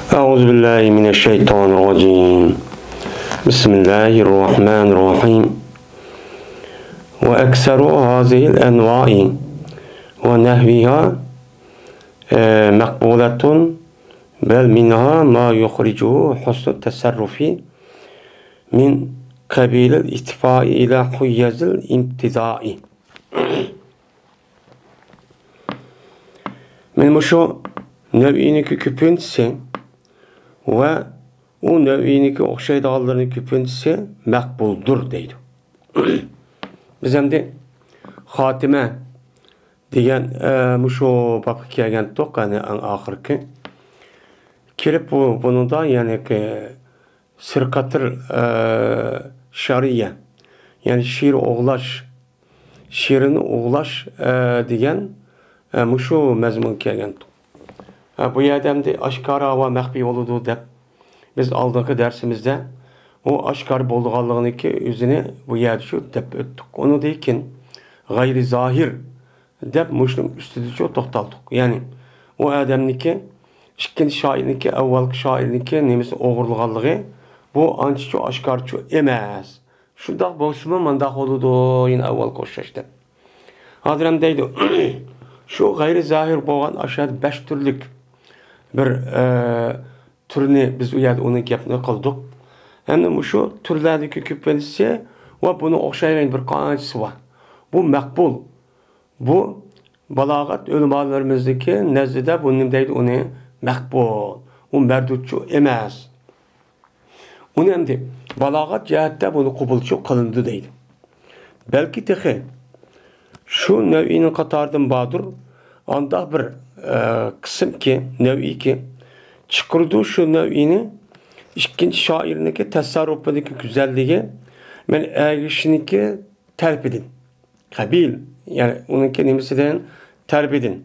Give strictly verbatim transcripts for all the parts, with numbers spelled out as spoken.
أعوذ بالله من الشيطان الرجيم. بسم الله الرحمن الرحيم. وأكثر هذه الأنواع ونحوها، آه، مقبولة، بل منها ما يخرجه حسن التصرف من قبيل الاتفاق إلى حيز الامتداء. مانا مۇشۇ نەۋئىنىڭكى كۆپىنچىسى ۋە ئۇ نەۋئىنىڭكى ئوخشايدىغانلىرىنىڭ كۆپىنچىسى مەقبۇلدۇر دەيدۇ. بىز ئەمدى خاتىمە دېگەن، ئە، مۇشۇ بابقا كەلگەنتۇق، يەنى ئەڭ ئاخىرقى. كېلىپ بۇ، بۇنىڭدا، يەنى، سىرقەتىل، ئە، شارىيە، يەنى شىر ئوغلاش، شىرنى ئوغلاش، ئە، دېگەن، ئە، مۇشۇ مەزمۇن كەلگەنتۇق. ئە، بۇ يەردە ئەمدى ئاشكارا ۋە مەخپىي بولىدۇ دەپ، بىز ئالدىنقى دەرسىمىزدە ئۇ ئاشكارا بولىدىغانلىقىنىڭكى ئۆزىنى بۇ يەردە شۇ دەپ ئۆتتۇق. ئۇنىڭدىن كېيىن غەيرىي زاھىر دەپ مۇشۇنىڭ ئۈستىدىچۇ توختالدۇق. يەنى ئۇ ئادەمنىكى، ئىككىنچى شائىرنىكى، ئەۋۋەلقى شائىرنىكى نېمىسى ئوغرىلىغانلىقى، بۇ ئانچىچۇ ئاشكارىچۇ ئەمەس. شۇنداق بولسىمۇ مۇنداق بولىدۇ، يەنە ئەۋۋەلگە ئوخشاش دەپ. ھازىر ھەم دەيدۇ، شۇ غەيرىي زاھىر بولغان ئاشۇ بەش تۈرلۈك بىر، ئە، تۈرنى بىز ئۇ يەردە ئۇنىڭ گەپنى قىلدۇق. ئەمدى مۇشۇ تۈرلەردىكى كۆپىنچىسى ۋە بۇنىڭ ئوخشايدىغان بىر قانچىسى بار. بۇ مەقبۇل. بۇ بالاغەت ئۆلىمالىرىمىزنىڭكى نەزىدە بۇ نېمە دەيدۇ ئۇنى؟ مەقبۇل. ئۇ مەردۇدچۇ ئەمەس. ئۇنى ئەمدى بالاغەت جەھەتتە بۇنى قوبۇلچۇ قىلىنىدۇ دەيدۇ. بەلكى تېخى شۇ نەۋئىنىڭ قاتارىدىن باردۇر، ئانداق بىر، ئە، قىسىمكى، نەۋئىكى، چىقىرىدۇ شۇ نەۋئىنى ئىككىنچى شائىرنىڭكى تەسەررۇپىدىكى گۈزەللىكى، مەن ئەگىشىنىڭكى تەرىپىدىن. قەبىل، يەنى ئۇنىڭكى نېمىسىدىن؟ تەرىپىدىن.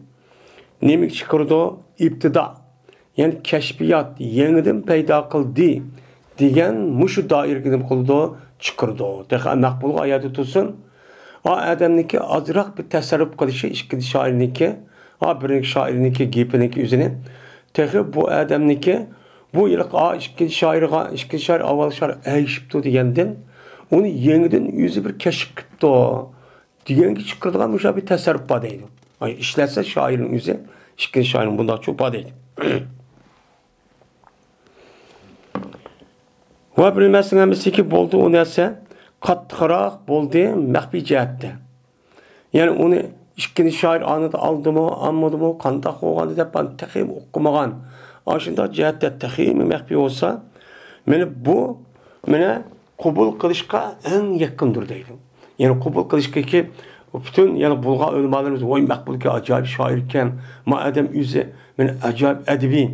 نېمىگە چىقىرىدۇ؟ ئىبتىدا. يەنى كەشپىيات، يېڭىدىن پەيدا قىلدى دېگەن مۇشۇ دائىرىگە نېمە قىلىدۇ؟ چىقىرىدۇ. تېخى مەقبۇلغا ئايادا تۇرسۇن. ئا ئادەمنىڭكى ئازراق بىر تەسەررۇپ قىلىشى ئىككىنچى شائىرنىڭكى، ئا بىرىنچى شائىرنىڭكى گېپىنىڭكى ئۆزىنى. تېخى بۇ ئادەمنىڭكى بۇ يىلقى ئا ئىككىنچى شائىرغا، ئىككىنچى شائىر ئاۋۋال شائىر ئەگىشىپتۇ دېگەندىن، ئۇنى يېڭىدىن ئۆزى بىر كەشىپ قىپتۇ دېگەنگە چىقىرىدىغان مۇشۇ بىر تەسەررۇپ بار دەيدۇ. ئاي، ئىشلەتسە شائىرنىڭ ئۆزى، ئىككىنچى شائىرنىڭ بۇنداقچۇ بار دەيدۇ. ۋە بىلمەسنىڭ ھەممىسىكى بولدى ئۇ نەرسە قاتتىقراق بولدى مەخپىي جەھەتتە. يەنى ئۇنى ئىككىنچى شائىر ئانىدا ئالدىمۇ، ئالمىدىمۇ، قانداق بولغاندى دەپ تېخىمۇ ئۇقمىغان. ئاشۇنداق جەھەتتە تېخىمۇ مەخپىي بولسا، مانا بۇ، مانا قوبۇل قىلىشقا ئەڭ يېقىندۇر دەيدۇ. يەنى قوبۇل قىلىشقىكى پۈتۈن، يەنى بولغان ئۆلىمالىرىمىز، ۋاي، مەقبۇلكى ئاجايىپ شائىركەن، ما ئادەم ئۆزى، مانا ئاجايىپ ئەدەبىي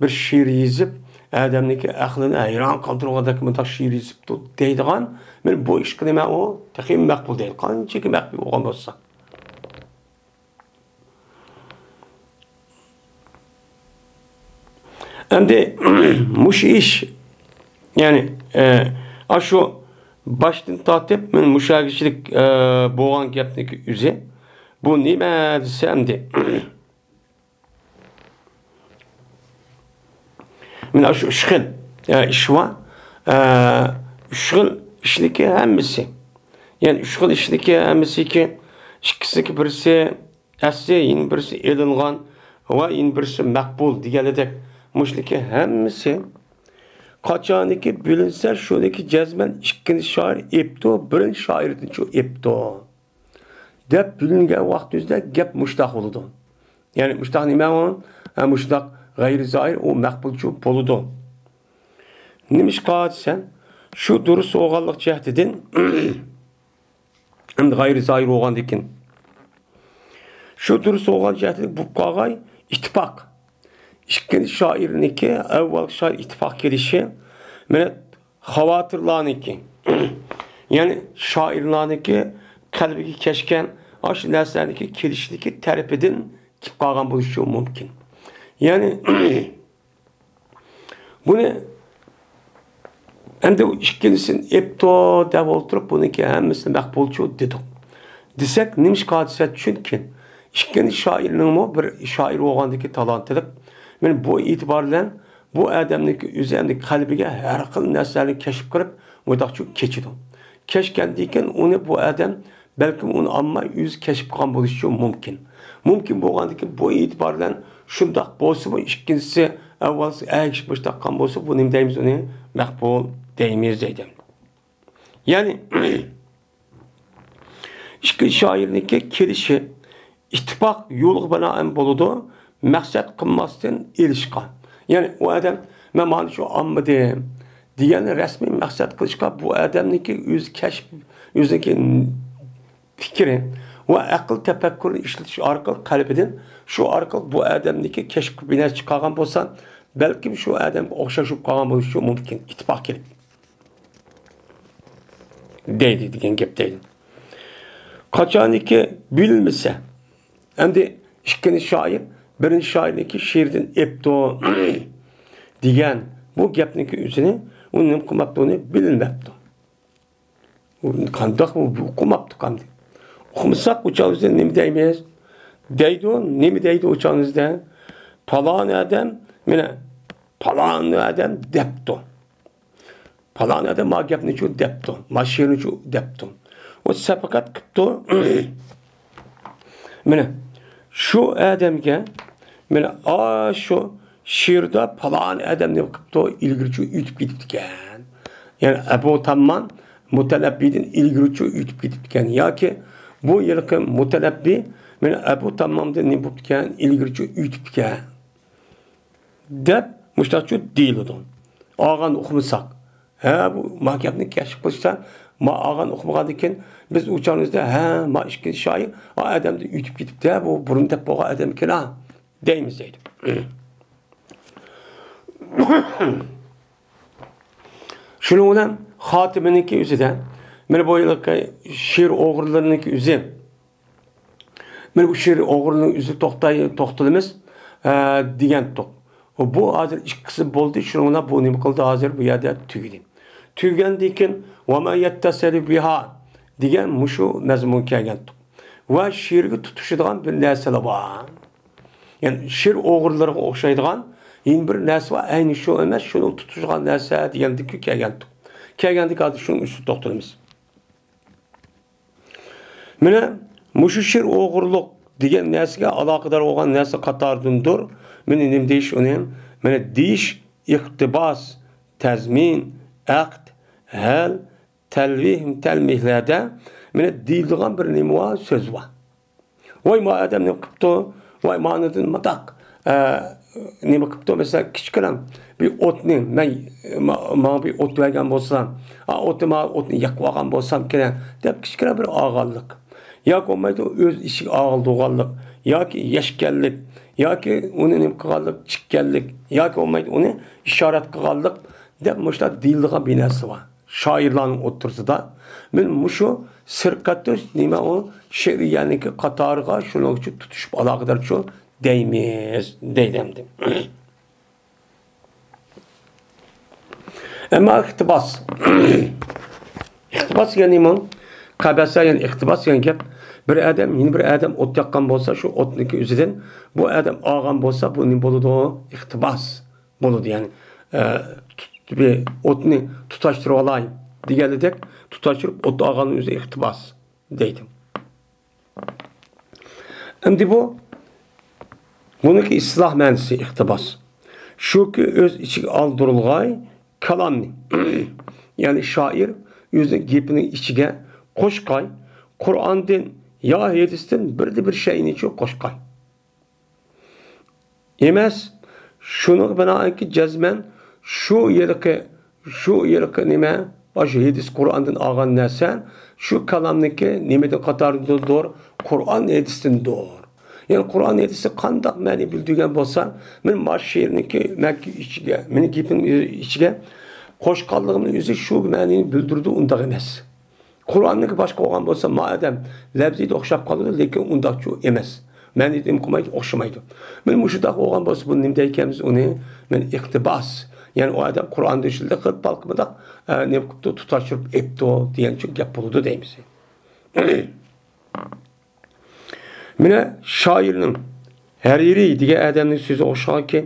بىر شېئىر يېزىپ، ئادەمنىڭكى ئەقلىنى ھەيران قالدۇرغاندەك مۇنداق شېئىر يېزىپتۇ دەيدىغان، مانا بۇ ئىشقا نېمە ئۇ؟ تېخىمۇ مەقبۇل دەيدۇ. قانچىكى مەخپىي بولغان بولسا. ئەمدى مۇشۇ ئىش، يەنى، ئە، ئاشۇ باشتىن تارتىپ مەن مۇشۇ يەرگىچىلىك، ئە، بولغان گەپنىڭكى ئۆزى. بۇ نېمە دېسە ئەمدى. مانا شۇ ئۈچ خىل، ئە، ئىش بار. ئە، ئۈچ خىل ئىشنىكى ھەممىسى. يەنى ئۈچ خىل ئىشنىكى ھەممىسىكى، ئىككىسىنىڭكى بىرسى ئەسلى، يەنە بىرسى ئېلىنغان ۋە يەنە بىرسى مەقبۇل دېگەنلىدەك، مۇشۇنىڭكى ھەممىسى قاچانكى بىلىنسە، شۇنىڭكى جەزمەن ئىككىنچى شائىر ئېپتۇ، بىرىنچى شائىردىنچۇ ئېپتۇ دەپ بىلىنگەن ۋاقتىمىزدا گەپ مۇشتاق بولىدۇ. يەنى مۇشتاق نېمە ئۇ؟ ھە، مۇشتاق غەيرىي زاھىر، ئۇ مەقبۇلچۇ بولىدۇ. نېمىشقا دېسە، شۇ دۇرۇس بولغانلىق جەھىتىدىن، ئەمدى غەيرىي زاھىر بولغاندىكىن، شۇ دۇرۇس بولغان جەھىتىدىن بولۇپ قالغاي ئىتتىپاق. ئىككىنچى شائىرنىڭكى ئەۋۋەلكى شائىر ئىتتىپاق كېلىشى، مانا خاۋاتىرلارنىڭكى، يەنى شائىرلارنىڭكى قەلبىگە كەچكەن ئاشۇ نەرسىلەرنىڭكى كېلىشىدىكى تەرىپىدىن كېلىپ قالغان بولۇشى مۇمكىن. يەنى بۇنى ئەمدى ئىككىنچىسىنى ئېپتۇ دەپ ئولتۇرۇپ، بۇنىڭكى ھەممىسىنى مەقبۇلچۇ دېدۇق. دېسەك، نېمىشقا دېسە، چۈنكى ئىككىنچى شائىرنىڭمۇ بىر شائىر بولغاندىكى تالانتلىق. مانا بۇ ئېتىبار بىلەن بۇ ئادەمنىڭكى ئۆزى ئەمدى قەلبىگە ھەر خىل نەرسىلەرنى كەشىپ قىلىپ، مۇنداقچۇ كەچىدۇ. كەچكەندىن كېيىن ئۇنى بۇ ئادەم بەلكىم ئۇنى ئامما ئۆزى كەشىپ قىلغان بولۇشى مۇمكىن. مۇمكىن بولغاندىكىن بۇ ئېتىبار بىلەن شۇنداق بولسىمۇ، ئىككىنچىسى ئەۋۋالسى ئەگىشىپ مۇشۇنداق قىلغان بولسا، بۇ نېمە دەيمىز، ئۇنى مەقبۇل دەيمىز دەيدۇ. يەنى ئىككى شائىرنىڭكى كېلىشى ئىتتىپاق يولىغا بىنائەن بولىدۇ، مەقسەت قىلماستىن ئېلىشقا. يەنى ئۇ ئادەم، مەن مانا شۇ ئالمىدىم دېگەننى رەسمىي مەقسەت قىلىشقا، بۇ ئادەمنىڭكى ئۆز كەشپ، ئۆزىنىڭكى پىكرى ۋە ئەقىل تەپەككۇرىنى ئىشلىتىش ئارقىلىق قەلبىدىن، شۇ ئارقىلىق بۇ ئادەمنىڭكى كەشپكە بىر نەرسە چىقارغان بولسا، بەلكىم شۇ ئادەمگە ئوخشاش بولۇپ قالغان بولۇشى مۇمكىن، ئىتتىپاق كېلىپ. دەيدۇ دېگەن گەپ دەيدۇ. قاچانكى بىلمىسە، ئەمدى ئىككىنچى شائىر بىرىنچى شائىرنىڭكى شېئىرىدىن ئېپتۇ دېگەن بۇ گەپنىڭكى ئۆزىنى ئۇ نېمە قىلماپتۇ، ئۇنى بىلمەپتۇ. ئۇ قانداق ئۇ، بۇ ئۇقماپتۇ قانداق؟ ئۇقمىساق ئۇ چاغ بىز نېمە دەيمىز؟ دەيدۇ، نېمە دەيدۇ ئۇ چاغ بىزدە؟ پالان ئادەم، مانا، پالان ئادەم دەپتۇ. پالان ئادەم ما گەپنىچۇ دەپتۇ، ما شېئىرنىچۇ دەپتۇ. ئۇ سەپەقەت قىپتۇ. مانا شۇ ئادەمگە، مانا ئاشۇ شېئىردا پالان ئادەم نېمە قىپتۇ، ئىلگىرىچۇ ئۆتۈپ كېتىپتىكەن. يەنى ئەبۇ تاممام مۇتەنەببىدىن ئىلگىرىچۇ ئۆتۈپ كېتىپتىكەن. ياكى بۇ يىلقى مۇتەنەببى، مانا ئەبۇ تاممامدىن نېمە بوپتىكەن، ئىلگىرىچۇ ئۆتۈپتىكەن. دەپ مۇشۇنداقچۇ دېيىلىدۇ. ئالغان ئۇقمىساق. ھە، بۇ ما گەپنى كەشىپ قىلسا، ما ئالغان ئۇقمىغاندىن كېيىن بىز ئۇ چاغنىمىزدا، ھە، ما ئىككىنچى شائىر، ئا ئادەمدىن ئۆتۈپ كېتىپتۇ، ھە، بۇ بۇرۇن دەپ بولغان ئادەمكەن، ھە، دەيمىز دەيدۇ. شۇنىڭ بىلەن خاتىمىنىڭكى ئۆزىدە، مانا بۇ يىلقى شېئىر ئوغرىلىرىنىڭكى ئۆزى، مانا بۇ شېئىر ئوغرىلىرىنىڭ ئۆزى توختاي، توختىلىمىز، ئە، دېگەنتۇق. بۇ ھازىر ئىككى قىسىم بولدى، شۇنىڭ بىلەن بۇ نېمە قىلدى، ھازىر بۇ يەردە تۈگىدى. تۈگىگەندىن كېيىن، ۋە ما يەتتەسىلۇ بىھا دېگەن مۇشۇ مەزمۇن كەلگەنتۇق. ۋە شېئىرگە تۇتىشىدىغان بىر نەرسىلەر بار. يەنى شېئىر ئوغرىلىرىغا ئوخشايدىغان يەنە بىر نەرسە بار، ئەينى شۇ ئەمەس، شۇنىڭغا تۇتىشىدىغان نەرسە دېگەندىكى كەلگەنتۇق. كەلگەندىكى ھازىر شۇنىڭ ئۈستىدە توختىلىمىز. مانا مۇشۇ شېئىر ئوغرىلىق دېگەن نەرسىگە ئالاقىدار بولغان نەرسە قاتارىدىندۇر. مانا نېمە دېيىش ئۇنى؟ مانا دېيىش، ئىقتىباس، تەزمىن، ئەقد، ھەل، تەلۋىھ، تەلمىھلەردە مانا دېيىلىدىغان بىر نېمە بار، سۆز بار. ۋاي، ما ئادەم نېمە قىپتۇ؟ ۋاي، مانىدىن مۇنداق، ئە، نېمە قىپتۇ؟ مەسىلەن، كىچىككىنە بىر ئوتنى، مەن، ما-، ماڭا بىر ئوت بەرگەن بولسا، ئا، ئوتنى، ما ئوتنى يېقىپ ئالغان بولسام كېرەك دەپ كىچىككىنە بىر ئالغانلىق. ياكى بولمايدۇ، ئۆز ئىچىگە ئالدۇرغانلىق، ياكى يەشكەنلىك، ياكى ئۇنى نېمە قىلغانلىق، چىككەنلىك، ياكى بولمايدۇ، ئۇنى ئىشارەت قىلغانلىق دەپ مۇشۇنداق دېيىلىدىغان بىر نەرسە بار. شائىرلارنىڭ ئوتتۇرىسىدا مەن مۇشۇ سىرقەتۇش نېمە ئۇ شېئىرىيەنىڭكى قاتارىغا شۇنىڭغىچە تۇتۇشۇپ ئالاقىدارچۇ دەيمىز، دەيدۇ ئەمدى. ئەمما ئىقتىباس. ئىقتىباس دېگەن نېمە؟ قەبەسە، يەنى ئىقتىباس دېگەن گەپ، بىر ئادەم، يەنە بىر ئادەم ئوت ياققان بولسا، شۇ ئوتنىڭكى ئۆزىدىن بۇ ئادەم ئالغان بولسا، بۇ نېمە بولىدۇ؟ ئىقتىباس بولىدۇ. يەنى، ئە، تۇت-، بىر ئوتنى تۇتاشتۇرۇۋالاي دېگەندەك، تۇتاشتۇرۇپ ئوت ئالغاننىڭ ئۆزى ئىقتىباس دەيدۇ. ئەمدى بۇ، بۇنىڭكى ئىستىلاھ مەنىسى ئىقتىباس. شۇكى ئۆز ئىچىگە ئالدۇرۇلغاي كالامنى، يەنى شائىر ئۆزىنىڭ گېپىنىڭ ئىچىگە قوشقاي، قۇرئاندىن يا ھەدىستىن بىردە بىر شەيئىنىچۇ قوشقاي. ئەمەس، شۇنىڭغا بىنائەنكى جەزمەن شۇ يىلقى، شۇ يىلقى نېمە، ئاشۇ ھەدىس قۇرئاندىن ئالغان نەرسە، شۇ كالامنىڭكى نېمىدىن قاتارىدۇر؟ قۇرئان ھەدىستىندۇر. يەنى قۇرئان ھەدىستە قانداق مەنە بىلدۈرگەن بولسا، مەن مانا شېئىرنىڭكى مەنكى ئىچىگە، مېنىڭ گېپىم ئىچىگە قوشقانلىقىمنىڭ ئۆزى شۇ مەنىنى بىلدۈرىدۇ، ئۇنداق ئەمەس. قۇرئاننىڭكى باشقا بولغان بولسا، ما ئادەم لەۋزىدە ئوخشاپ قالىدۇ، لېكىن ئۇنداقچۇ ئەمەس. مەنىدە نېمە قىلمايدۇ، ئوخشىمايدۇ. مانا مۇشۇنداق بولغان بولسا، بۇنى نېمە دەيكەنمىز ئۇنى؟ مانا ئىقتىباس. يەنى ئۇ ئادەم قۇرئاندا شۇنداق قىلىپ، بالقىمىداق، ئە، نېمە قىپتۇ، تۇتاشتۇرۇپ ئېپتۇ دېگەنچۇ گەپ بولىدۇ دەيمىز. مانا شائىرنىڭ، ھەرىرى دېگەن ئادەمنىڭ سۆزى ئوخشىغانكى،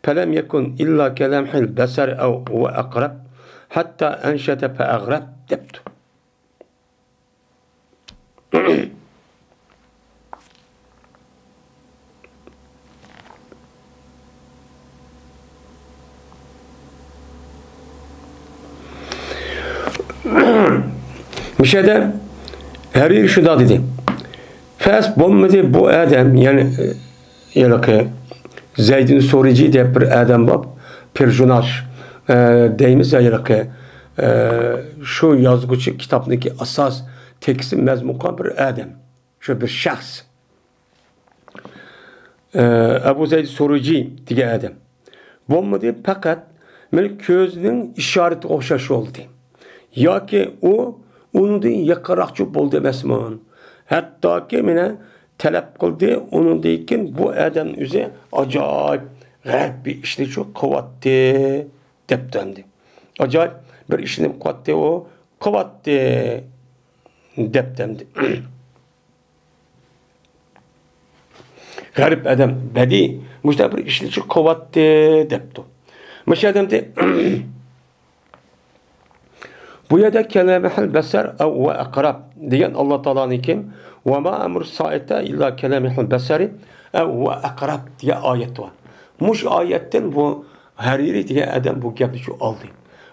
فلم يكن إلا كلمح البصر أو هو أقرب حتى أنشز فأغرب دەپتۇ. مۇشۇ يەردە ھەرىرى شۇنداق دېدى. پەس بولمىدى بۇ ئادەم، يەنى ھېلىقى زەيدۇن سورىجى دەپ بىر ئادەم بار، پېرسوناژ، ئە، دەيمىز ھېلىقى، ئە، شۇ يازغۇچى كىتابنىڭكى ئاساس تېكىستى مەزمۇن قىلغان بىر ئادەم، شۇ بىر شەخس. ئە، ئەبۇ زەيد سورىجى دېگەن ئادەم. بولمىدى، پەقەت مېنىڭ كۆزنىڭ ئىشارىتىگە ئوخشاش بولدى. ياكى ئۇ ئۇنىڭدىن يېقىنراقچۇ بولدى ئەمەسمۇ؟ ھەتتاكى مېنى تەلەپ قىلدى، ئۇنىڭدىن كېيىن بۇ ئادەم ئۆزى ئاجايىپ غەرىب بىر ئىشنى شۇ قىلىۋاتتى، دەپتۇ ئەمدى. ئاجايىپ بىر ئىشنى قىلىۋاتتى ئۇ، قىلىۋاتتى، دەپتۇ ئەمدى. غەرىب ئادەم بەدىئىي مۇشۇنداق بىر ئىشنى شۇ قىلىۋاتتى، دەپتۇ. مۇشۇ ئادەمدە بۇ يەردە كەلەمىھىل بەسەر ئەۋ ۋە ئەقرەب دېگەن ئاللا تائالانىڭكى ۋە ما ئەمرۇ سائەتە ئىللا كەلەمىھىل بەسەرى ئەۋ ۋە ئەقرەب دېگەن ئايەت بار. مۇشۇ ئايەتتىن بۇ ھەرىرى دېگەن ئادەم بۇ گەپنى شۇ ئالدى.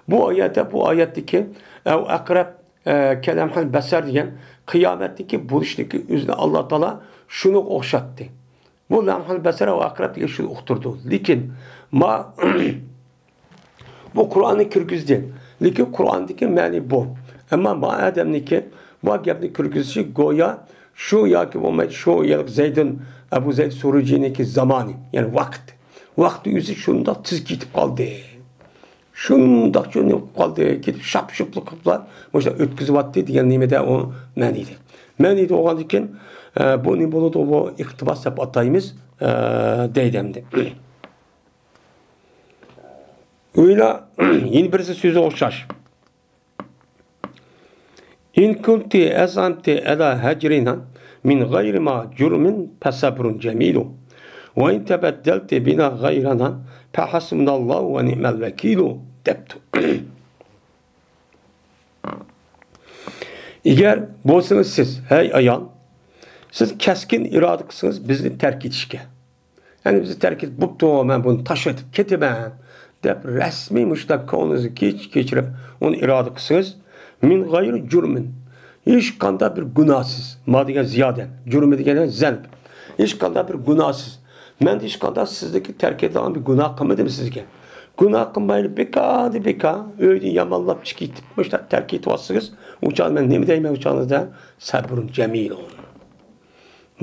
بۇ ئايەتتە، بۇ ئايەتتىكى ئەۋ ئەقرەب، ئە، كەلەمىھىل بەسەر دېگەن قىيامەتتىكى بولۇشنىكى ئۆزىنى ئاللا تائالا شۇنىڭغا ئوخشاتتى. بۇ لەمھىل بەسەر ۋە ئەقرەب دېگەن شۇنى ئۇقتۇرىدۇ. لېكىن ما بۇ قۇرئاننى كىرگۈزدى. لېكىن قۇرئاندىكى مەنى بۇ. ئەمما ما ئادەمنىكى بۇ گەپنى كىرگۈزۈشى گويا شۇ ياكى بولمايدۇ، شۇ يەنى زەيدۇن، ئەبۇ زەيد سۇرۇجىنىڭكى زامانى، يەنى ۋاقىت. ۋاقتى ئۆزى شۇنداق تېز كېتىپ قالدى. شۇنداق شۇنداق قالدى، كېتىپ شاپ-شۇپلا قىلىپلا مۇشۇنداق ئۆتكۈزۈۋاتتى دېگەن نېمىدە ئۇ مەنىدە. مەنىدە بولغاندىكىن، ئە، بۇ نېمە بولىدۇ؟ بۇ ئىقتىباس دەپ ئاتايمىز، ئە، دەيدۇ ئەمدى. ئۆيلا يەنە بىرسى سۆزى ئوخشاش. إن كنت أزعمت على هجرنا من غير ما جرم فصبر جميل، وإن تبدلت بنا غيرنا فحسبنا الله ونعم الوكيل دەپتۇ. ئەگەر بولسىڭىز سىز، ھەي ئايال، سىز كەسكىن ئىرادە قىلسىڭىز بىزنى تەرك ئېتىشكە، يەنى بىزنى تەرك ئېتىپ، بوپتۇ، مەن بۇنى تاشلىۋېتىپ كېتىمەن دەپ رەسمىي مۇشۇنداق كۆڭلىڭىزگە كېچ-، كەچۈرۈپ ئۇنى ئىرادە قىلسىڭىز، من غير جرم، ھېچقانداق بىر گۇناھسىز، ما دېگەن زىيادە، جۇرمى دېگەن زەنب، ھېچقانداق بىر گۇناھسىز، مەن ھېچقانداق سىزنىڭكى تەرك ئېتىدىغان بىر گۇناھ قىلمىدىم سىزگە. گۇناھ قىلمايلا بىكاردىن بىكار ئۆيدىن يامانلاپ چىقىپ كېتىپ مۇشۇنداق تەرك ئېتىۋاتسىڭىز، ئۇ چاغدا مەن نېمە دەيمەن ئۇ چاغىڭىزدا؟ سەبرۇن جەمىلۇن.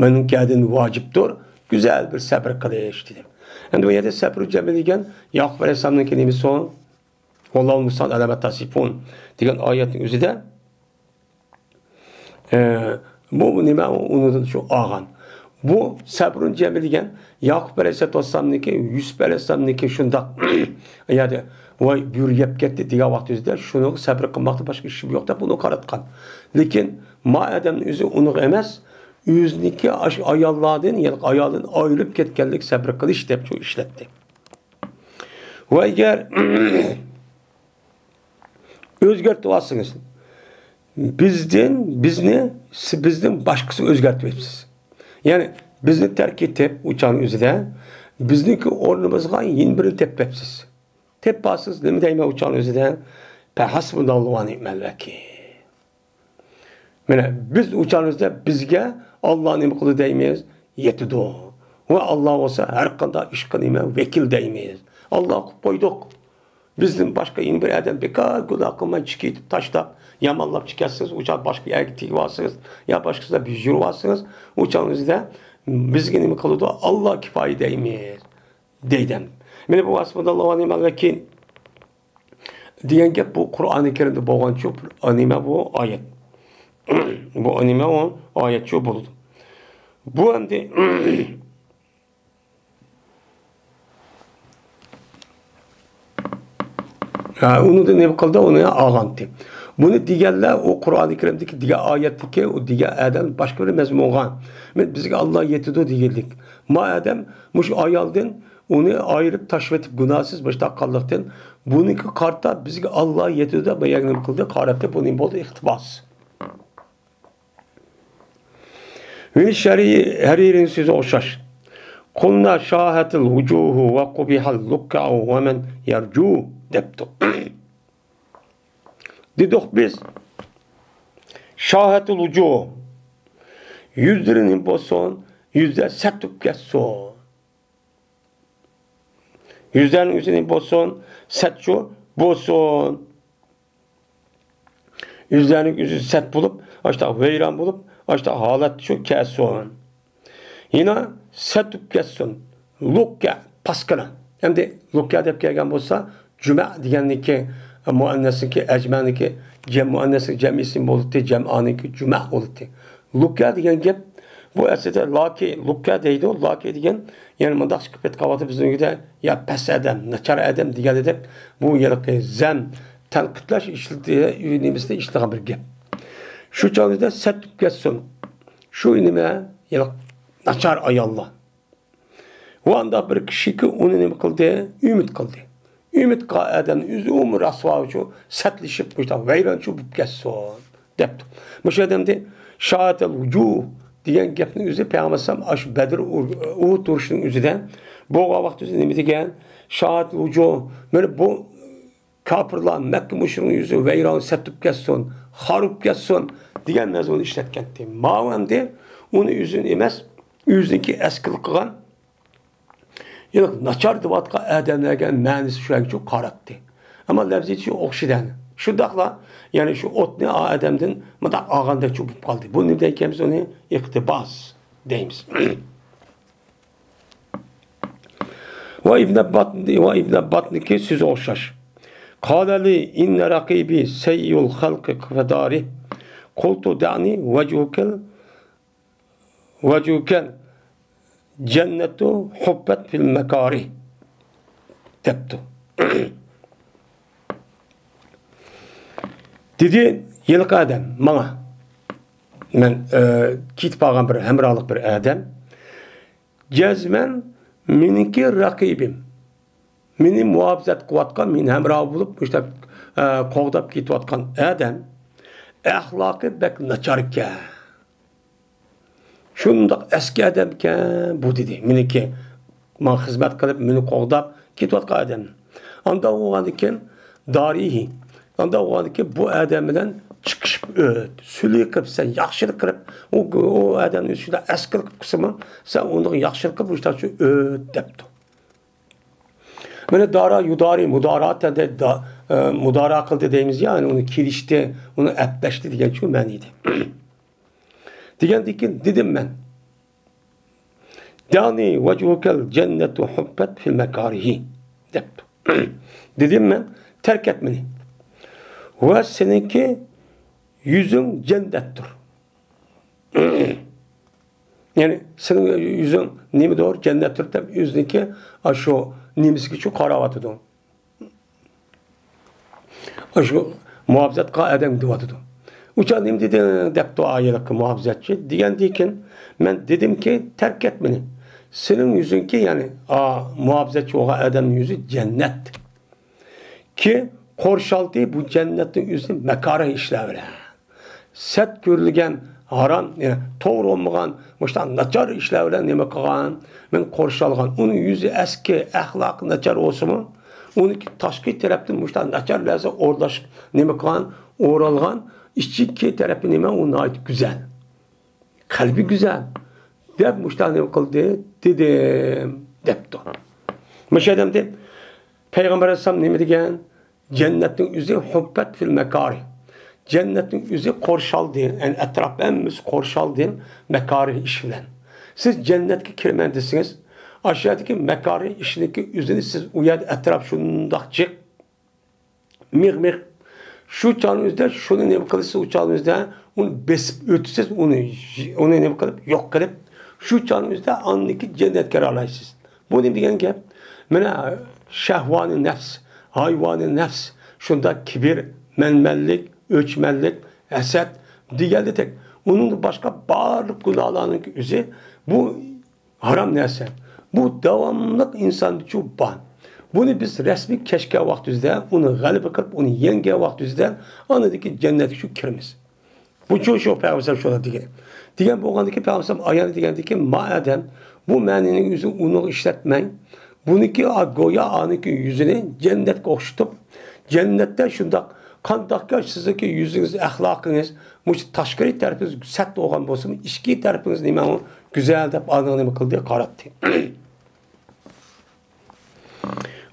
مېنىڭكى ئەدىن ۋاجىپتۇر، گۈزەل بىر سەبرى قىلىش، دېدى. ئەمدى بۇ يەردە سەبرۇ جەمىل دېگەن ياقۇپ ئەلەيھىسسالامنىڭكى نېمىسى ئۇ؟ ۋاللاھۇل مۇستەئان ئەلا ما تەسىفۇن دېگەن ئايەتنىڭ ئۆزىدە، ئە، بۇ نېمە؟ ئۇنىڭدىن شۇ ئالغان. بۇ سەبرۇن جەمىل دېگەن ياقۇپ ئەلەيھىسسالاتۇ ۋەسسالامنىڭكى، يۈسۈپ ئەلەيھىسسالامنىڭكى شۇنداق، يەنى، ۋاي، بۆرە يەپ كەتتى دېگەن ۋاقتى ئۆزىدە شۇنىڭغا سەبرى قىلماقتا باشقا ئىشىم يوق دەپ ئۇنى قاراتقان. لېكىن ما ئادەمنىڭ ئۆزى ئۇنىڭغا ئەمەس، ئۆزىنىڭكى ئاشۇ ئاياللاردىن، يەنى ئايالىدىن ئايرىلىپ كەتكەنلىك سەبرى قىلىش دەپ شۇ ئىشلەتتى. ۋە ئەگەر ئۆزگەرتىۋالسىڭىز، بىزدىن، بىزنى، سى-، بىزدىن باشقىسى ئۆزگەرتىۋېتىپسىز. يەنى بىزنى تەرك ئېتىپ، ئۇ چاغنىڭ ئۆزىدە بىزنىڭكى ئورنىمىزغا يەنە بىرىنى تېپىپ بېرىپسىز. تېپىپ بارسىز، نېمە دەيمەن ئۇ چاغنىڭ ئۆزىدە؟ فەھەسبۇناللاھۇ ۋە نىئمەل ۋەكىل. مانا بىز ئۇ چاغىمىزدا بىزگە ئاللا نېمە قىلدى دەيمىز؟ يېتىدۇ. ۋە ئاللا بولسا ھەر قانداق ئىشقا نېمە؟ ۋەكىل دەيمىز. ئاللا قىلىپ قويدۇق. بىزدىن باشقا يەنە بىر ئادەم بىكار گۇناھ قىلماي چىقىپ كېتىپ تاشلاپ، يامانلاپ چىقىپ كەتسىڭىز، ئۇ چاغ باشقا يەرگە تېگىۋالسىڭىز، يا باشقىسىدا بىر يۈرۈۋالسىڭىز، ئۇ چاغىمىزدا بىزگە نېمە قىلىدۇ؟ ئاللا كىپايە دەيمىز. دەيدۇ. مانا بۇ ھەسبۇناللاھۇ ۋە نىئمەل ۋەكىل دېگەن گەپ بۇ قۇرئانى كەرىمدە بولغانچۇ، نېمە بۇ ئايەت. بۇ نېمە ئۇ ئايەتچۇ بولىدۇ. بۇ ئەمدى، ھە، ئۇنى نېمە قىلدى؟ ئۇنى ئالغانتى. بۇنى دېگەنلەر ئۇ قۇرئانى كەرىمدىكى دېگەن ئايەتتىكى ئۇ دېگەن ئادەم باشقا بىر مەزمۇنغا، مەن بىزگە ئاللا يېتىدۇ دېگەنلىك. ما ئادەم مۇشۇ ئايالدىن ئۇنى ئايرىپ تاشلىۋېتىپ گۇناھسىز باشلاپ قالغانلىقتىن، بۇنىڭغا قارىتا بىزگە ئاللا يېتىدۇ دەپ نېمە قىلدى، قارىتى بۇ نېمە بولدى، ئىقتىباس. ۋىل شەرى ھەرىرىنىڭ سۆزى ئوخشاش. قۇلنا شاھەتىل ۋۇجۇھۇ ۋە قۇبىھەل لۇككەئۇ ۋە مەن يەرجۇ دەپتۇ. دېدۇق بىز، شاھەتىل ۋۇجۇھ، يۈزلىرى نېمە بولسۇن، يۈزلەر سەت بولۇپ كەتسۇن. يۈزلەرنىڭ يۈزى نېمە بولسۇن، سەتچۇ بولسۇن. يۈزلەرنىڭ يۈزى سەت بولۇپ، ئاشتا ۋەيران بولۇپ، ئاشتا ھالەت شۇ كەلسۇن. يەنە سەت بولۇپ كەتسۇن. لۇككە، پاسكىنا. ئەمدى لۇككە دەپ كەلگەن بولسا، جۈمە دېگەننىكى مۇئەننەسنىكى، ئەجمەنىكى جەم مۇئەننەسنىڭ جەم ئىسمى بولاتتى، جەمئانىكى جۈمە بولاتتى. لۇككە دېگەن گەپ، بۇ ئەسلىدە لاكى، لۇككە دەيدۇ، لاكى دېگەن، يەنە مۇنداق چىقىپ كېتىۋاتىدۇ بىزنىڭكىدە، يا پەس ئادەم، ناچار ئادەم دېگەندەك، بۇ ھېلىقى زەم، تەنقىدلەش ئىشلىتى-، نېمىسىدە ئىشلىتىلغان بىر گەپ. شۇ چاغدا سەت بولۇپ كەتسۇن. شۇ نېمە، ھېلىقى ناچار ئاياللار. ۋە ئانداق بىر كىشىكى ئۇنى نېمە قىلدى؟ ئۈمىد قىلدى. ئۈمىد قىلغان ئادەمنىڭ ئۆزى ئۇمۇ رەسۋا شۇ سەتلىشىپ، مۇشۇنداق ۋەيرانچۇ بولۇپ كەتسۇن، دەپتۇ. مۇشۇ ئادەمدە شاھەتەل ۋۇجۇھ دېگەن گەپنىڭ ئۆزى پەيغەمبەر ئەلەيھىسسالام ئاشۇ بەدر ئۇ-، ئۇ تۇرۇشنىڭ ئۆزىدە بولغان ۋاقىت ئۆزى نېمە دېگەن؟ شاھەتەل ۋۇجۇھ، مانا بۇ كاپىرلار، مەككە مۇشرىكنىڭ يۈزى ۋەيران سەتلىپ كەتسۇن، خار بولۇپ كەتسۇن دېگەن مەزمۇننى ئىشلەتكەنتى. ماۋۇ ئەمدى ئۇنى ئۆزىنى ئەمەس، ئۆزىنىڭكى ئەسكىلىك قىلغان، يەنى ناچار دەۋاتقان ئادەملەرگە مەنىسى شۇ ئەنچە قاراتتى. ئەمما لەۋزىيىتى شۇ ئوخشىدى. شۇنداقلا، يەنى شۇ ئوتنى ئا ئادەمدىن مۇنداق ئالغاندەك بولۇپ قالدى. بۇ نېمىدىن كەلمىسە ئۇنى ئىقتىباس دەيمىز. ۋە ئىبن ئەببات، ۋە ئىبن ئەبباتنىڭكى سۆزى ئوخشاش. قال لي إن رقيبي سيء الخلق فداري. قلت دعني وجهك ال-، وجهك الجنة حفت في المكاره دەپتۇ. دېدى ھېلىقى ئادەم ماڭا، مەن، ئە، كېتىپ قالغان بىر ھەمراھلىق بىر ئادەم، جەزمەن مېنىڭكى رەقىبىم، مېنى مۇھاپىزەت قىلىۋاتقان، مېنى ھەمراھ بولۇپ مۇشۇنداق، ئە، قوغداپ كېتىۋاتقان ئادەم ئەخلاقى بەك ناچاركەن. شۇنداق ئەسكى ئادەمكەن بۇ، دېدى. مېنىڭكى، ماڭا خىزمەت قىلىپ، مېنى قوغداپ كېتىۋاتقان ئادەم. ئانداق بولغاندىكىن، دارىھى. ئانداق بولغاندىكىن، بۇ ئادەم بىلەن چىقىشىپ ئۆت. سۈلھى قىلىپ، سەن ياخشىلىق قىلىپ، ئۇ، ئۇ ئادەمنى شۇنداق ئەسكىلىك قىلىپ قىلسىمۇ، سەن ئۇنىڭغا ياخشىلىق قىلىپ، مۇشۇنداق ئۆت، دەپتۇ. مانا دارا، يۇدارى، مۇدارا، تەدە-، دا-، ئە، مۇدارا قىلدى دەيمىز يا، يەنى ئۇنى كېلىشتى، ئۇنى ئەپلەشتى دېگەن شۇ مەنىدە. دېگەندىن كېيىن دېدىم مەن، دانى ۋەجھۇكەل جەننەتۇ ھۇپپەت فىل مەكارىھى دەپتۇ. دېدىم مەن، تەرك ئەت مېنى. ۋە سېنىڭكى يۈزۈڭ جەننەتتۇر. يەنى سېنىڭ يۈزۈڭ نېمىدۇر؟ جەننەتتۇر دەپ ئۆزىنىڭكى ئاشۇ نېمىسىگىچۇ قاراۋاتىدۇ. ئاشۇ مۇھاپىزەت قىلغان ئادەم دېۋاتىدۇ. ئۇ چاغ نېمە دېدىڭ؟ دەپتۇ ئايالىققا مۇھاپىزەتچى. دېگەندىكىن مەن دېدىمكى، تەرك ئەت مېنى. سېنىڭ يۈزۈڭكى، يەنى، ئا، مۇھاپىزەتچى بولغان ئادەمنىڭ يۈزى جەننەت. كى قورشالدى بۇ جەننەتنىڭ ئۆزى مەكارىھ ئىشلار بىلەن. سەت كۆرۈلگەن ھارام، يەنى توغرا بولمىغان، مۇشۇنداق ناچار ئىشلار بىلەن نېمە قىلغان؟ مېنى قورشالغان. ئۇنىڭ يۈزى ئەسكى، ئەخلاقى ناچار بولسىمۇ، ئۇنىڭكى تاشقى تەرەپتىن مۇشۇنداق ناچار لەرزە ئورلاش، نېمە قىلغان؟ ئورالغان، ئىچكى تەرەپى نېمە؟ ئۇ ناھايىتى گۈزەل. قەلبى گۈزەل. دەپ مۇشۇنداق نېمە قىلدى؟ دېدىم، دەپتۇ. مۇشۇ ئادەمدە پەيغەمبەر ئەلەيھىسسالام نېمە دېگەن؟ جەننەتنىڭ ئۆزى ھۇپپەت فىل مەكارىھ. جەننەتنىڭ ئۆزى قورشالدى، يەنى ئەتراپ ھەممىسى قورشالدى مەكارىھ ئىش بىلەن. سىز جەننەتكە كىرىمەن دېسىڭىز، ئاشۇ يەردىكى مەكارىھ ئىشنىڭكى ئۆزىنى سىز ئۇ يەردە ئەتراپ شۇنداق جىق، مىغ مىغ. شۇ چاغنىڭ ئۆزىدە شۇنى نېمە قىلىسىز، ئۇ چاغنىڭ ئۆزىدە ئۇنى بېسىپ ئۆتىسىز، ئۇنى، ئۇنى نېمە قىلىپ، يوق قىلىپ، شۇ چاغنىڭ ئۆزىدە ئاندىكى جەننەتكە كىرەلەيسىز. بۇ نېمە دېگەن گەپ؟ مانا شەھۋانىي نەپس، ھايۋانىي نەپس، شۇنداق كىبىر، مەنمەنلىك، ئۆچمەنلىك، ھەسەت دېگەندەك، ئۇنىڭدىن باشقا بارلىق گۇناھلارنىڭ ئۆزى بۇ ھارام نەرسە. بۇ داۋاملىق ئىنساندىچۇ بار. بۇنى بىز رەسمىي كەچكەن ۋاقتىمىزدا، ئۇنى غەلىبە قىلىپ، ئۇنى يەڭگەن ۋاقتىمىزدا، ئاندىن كېيىن جەننەتكە شۇ كىرىمىز. بۇچۇ شۇ پەيغەمبەر شۇنداق دېگەن. دېگەن بولغاندىكى پەيغەمبەر ئايەتنى دېگەندىكى، ما ئادەم، بۇ مەنىنىڭ ئۆزىنى ئۇنىڭغا ئىشلەتمەڭ. بۇنىڭكى، گويا ئانىڭكى يۈزىنى جەننەتكە ئوخشىتىپ، جەننەتتە شۇنداق، قانداقكى سىزنىڭكى يۈزىڭىز، ئەخلاقىڭىز، مۇشۇ تاشقىرى تەرىپىڭىز سەت بولغان بولسىمۇ، ئىچكى تەرىپىڭىز نېمە گۈزەل دەپ ئانىغا نېمە قىلدى، قاراتتى.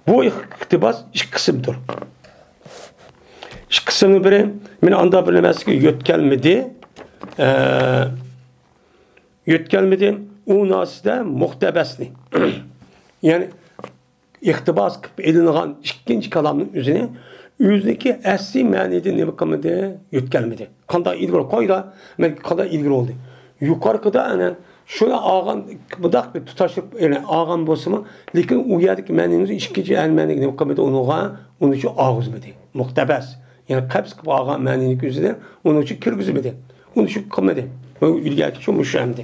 بۇ ئىقتىباس ئىككى قىسىمدۇر. ئىككى قىسىمنىڭ بىرى، مېنى ئاندا بىر نەرسىگە يۆتكەلمىدى، ئە، يۆتكەلمىدى، ئۇ نەرسىدە مۇقتەبەسنى. يەنى ئىقتىباس قىلىپ ئېلىنغان ئىككىنچى كالامنىڭ ئۆزىنى، ئۆزىنىڭكى ئەسلىي مەنىدىن نېمە قىلمىدى، يۆتكەلمىدى. قانداق ئىلگىرى قويدا، مەن قانداق ئىلگىرى بولدى. يۇقىرىقىدا ئەنە شۇنى ئالغان، مۇنداق بىر تۇتاشلىق، يەنى ئالغان بولسىمۇ، لېكىن ئۇ يەردىكى مەنىنى ئىككىنچى ئەل مەنىگە نېمە قىلمىدى، ئۇنىڭغا، ئۇنى شۇ ئالغۇزمىدى. مۇقتەبەس. يەنى قەبز قىلىپ ئالغان مەنىنىڭ ئۆزىنى ئۇنىڭ ئۈچۈن كىرگۈزمىدى. ئۇنى شۇ قىلمىدى. ئۇ ئىلگەركى شۇ مۇشۇ ئەمدى.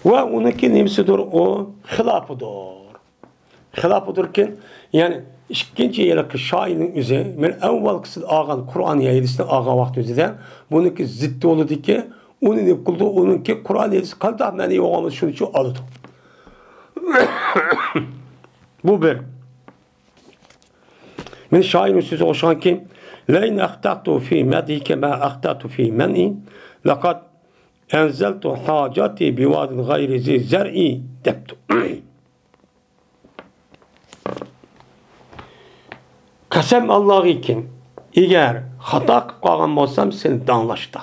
ۋە ئۇنىڭكى نېمىسىدۇر ئۇ؟ خىلاپىدۇر. خىلاپىدۇركىن، يەنى ئىككىنچى ھېلىقى شائىرنىڭ ئۆزى، مەن ئەۋۋەلكىسىدە ئالغان قۇرئان ھەدىسنى ئالغان ۋاقتىمىزدا، بۇنىڭكى زىددى بولىدىكى، ئۇنى نېمە قىلىدۇ، ئۇنىڭكى قۇرئان ھەدىسى قانداق مەنە يوغان بولسا، شۇنى شۇ ئالىدۇ. بۇ بىر. مەن شائىرنىڭ سۆزىگە ئوخشىغانكى، لئن أخطأت في مدحك ما أخطأت في منعي، لقد أنزلت حاجتي بواد غير ذي زرع دەپتۇ. قەسەم ئاللاغىكىن، ئەگەر خاتا قىلىپ قالغان بولسام، سېنى داڭلاشتا.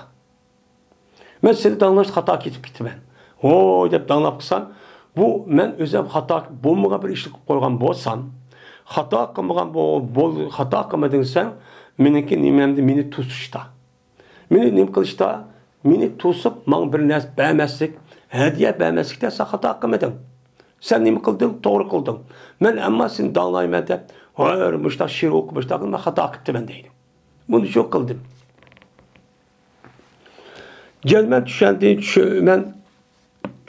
مەن سېنى داڭلاشتا خاتا كېتىپ كېتىمەن. ھوي دەپ داڭلاپ قىلسام، بۇ مەن ئۆزۈم خاتا بولمىغان بىر ئىشنى قىلىپ قويغان بولسام، خاتا قىلمىغان بول-، بول-، خاتا قىلمىدىڭ سەن، مېنىڭكى نېمەمدە مېنى توسۇشتا. مېنى نېمە قىلىشتا، مېنى توسۇپ، ماڭا بىر نەرسە بەرمەسلىك، ھەدىيە بەرمەسلىكتە سەن خاتا قىلمىدىڭ. سەن نېمە قىلدىڭ؟ توغرا قىلدىڭ. مەن ئەمما سېنى داڭلايمەن دەپ، ھۆر، مۇشتاق شېئىر ئوقۇپ، مۇشتاق قىلما خاتا قىپتىمەن دەيدۇ. بۇنى شۇ قىلدىم. جەزمەن چۈشەندى، چۈشە-، مەن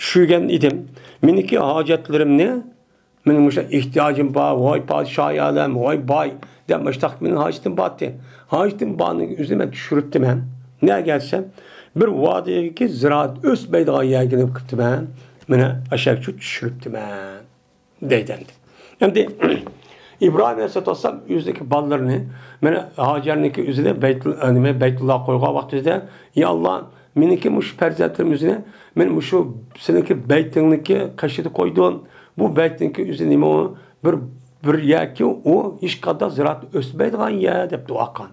چۈشۈرگەن ئىدىم. مېنىڭكى ھاجەتلىرىمنى، مېنىڭ مۇشۇ ئېھتىياجىم بار، ۋاي پادىشاھى ئالەم، ۋاي باي، دەپ مۇشتاق مېنىڭ ھاجىتىم بارتى. ھاجىتىم بارنىڭ ئۆزىنى مەن چۈشۈرۈپتىمەن. نەگە دېسەم، بىر ۋادىدىكى زىرائەت ئۆسمەيدىغان يەرگە نېمە قىپتىمەن؟ مانا ئاشەكچۇ چۈشۈرۈپتىمەن. دەيدۇ ئەمدى. ئەمدى ئىبراھىم ئەلەيھىسسالاتۇ ۋەسسالام ئۆزىنىڭكى بالىلىرىنى، مانا ھاجەرنىڭكى ئۆزىنى بەيتۇل-، نېمە، بەيتۇللاغا قويغان ۋاقتىدا، يا ئاللا، مېنىڭكى مۇشۇ پەرزەنتلىرىم ئۆزىنى، مەن مۇشۇ سېنىڭكى بەيتىڭنىڭكى قېشىدا قويدۇم. بۇ بەيتنىڭكى ئۆزى نېمە ئۇ؟ بىر، بىر يەركى ئۇ ھېچقانداق زىرائەت ئۆسمەيدىغان يەر دەپ دۇئا قىلغان.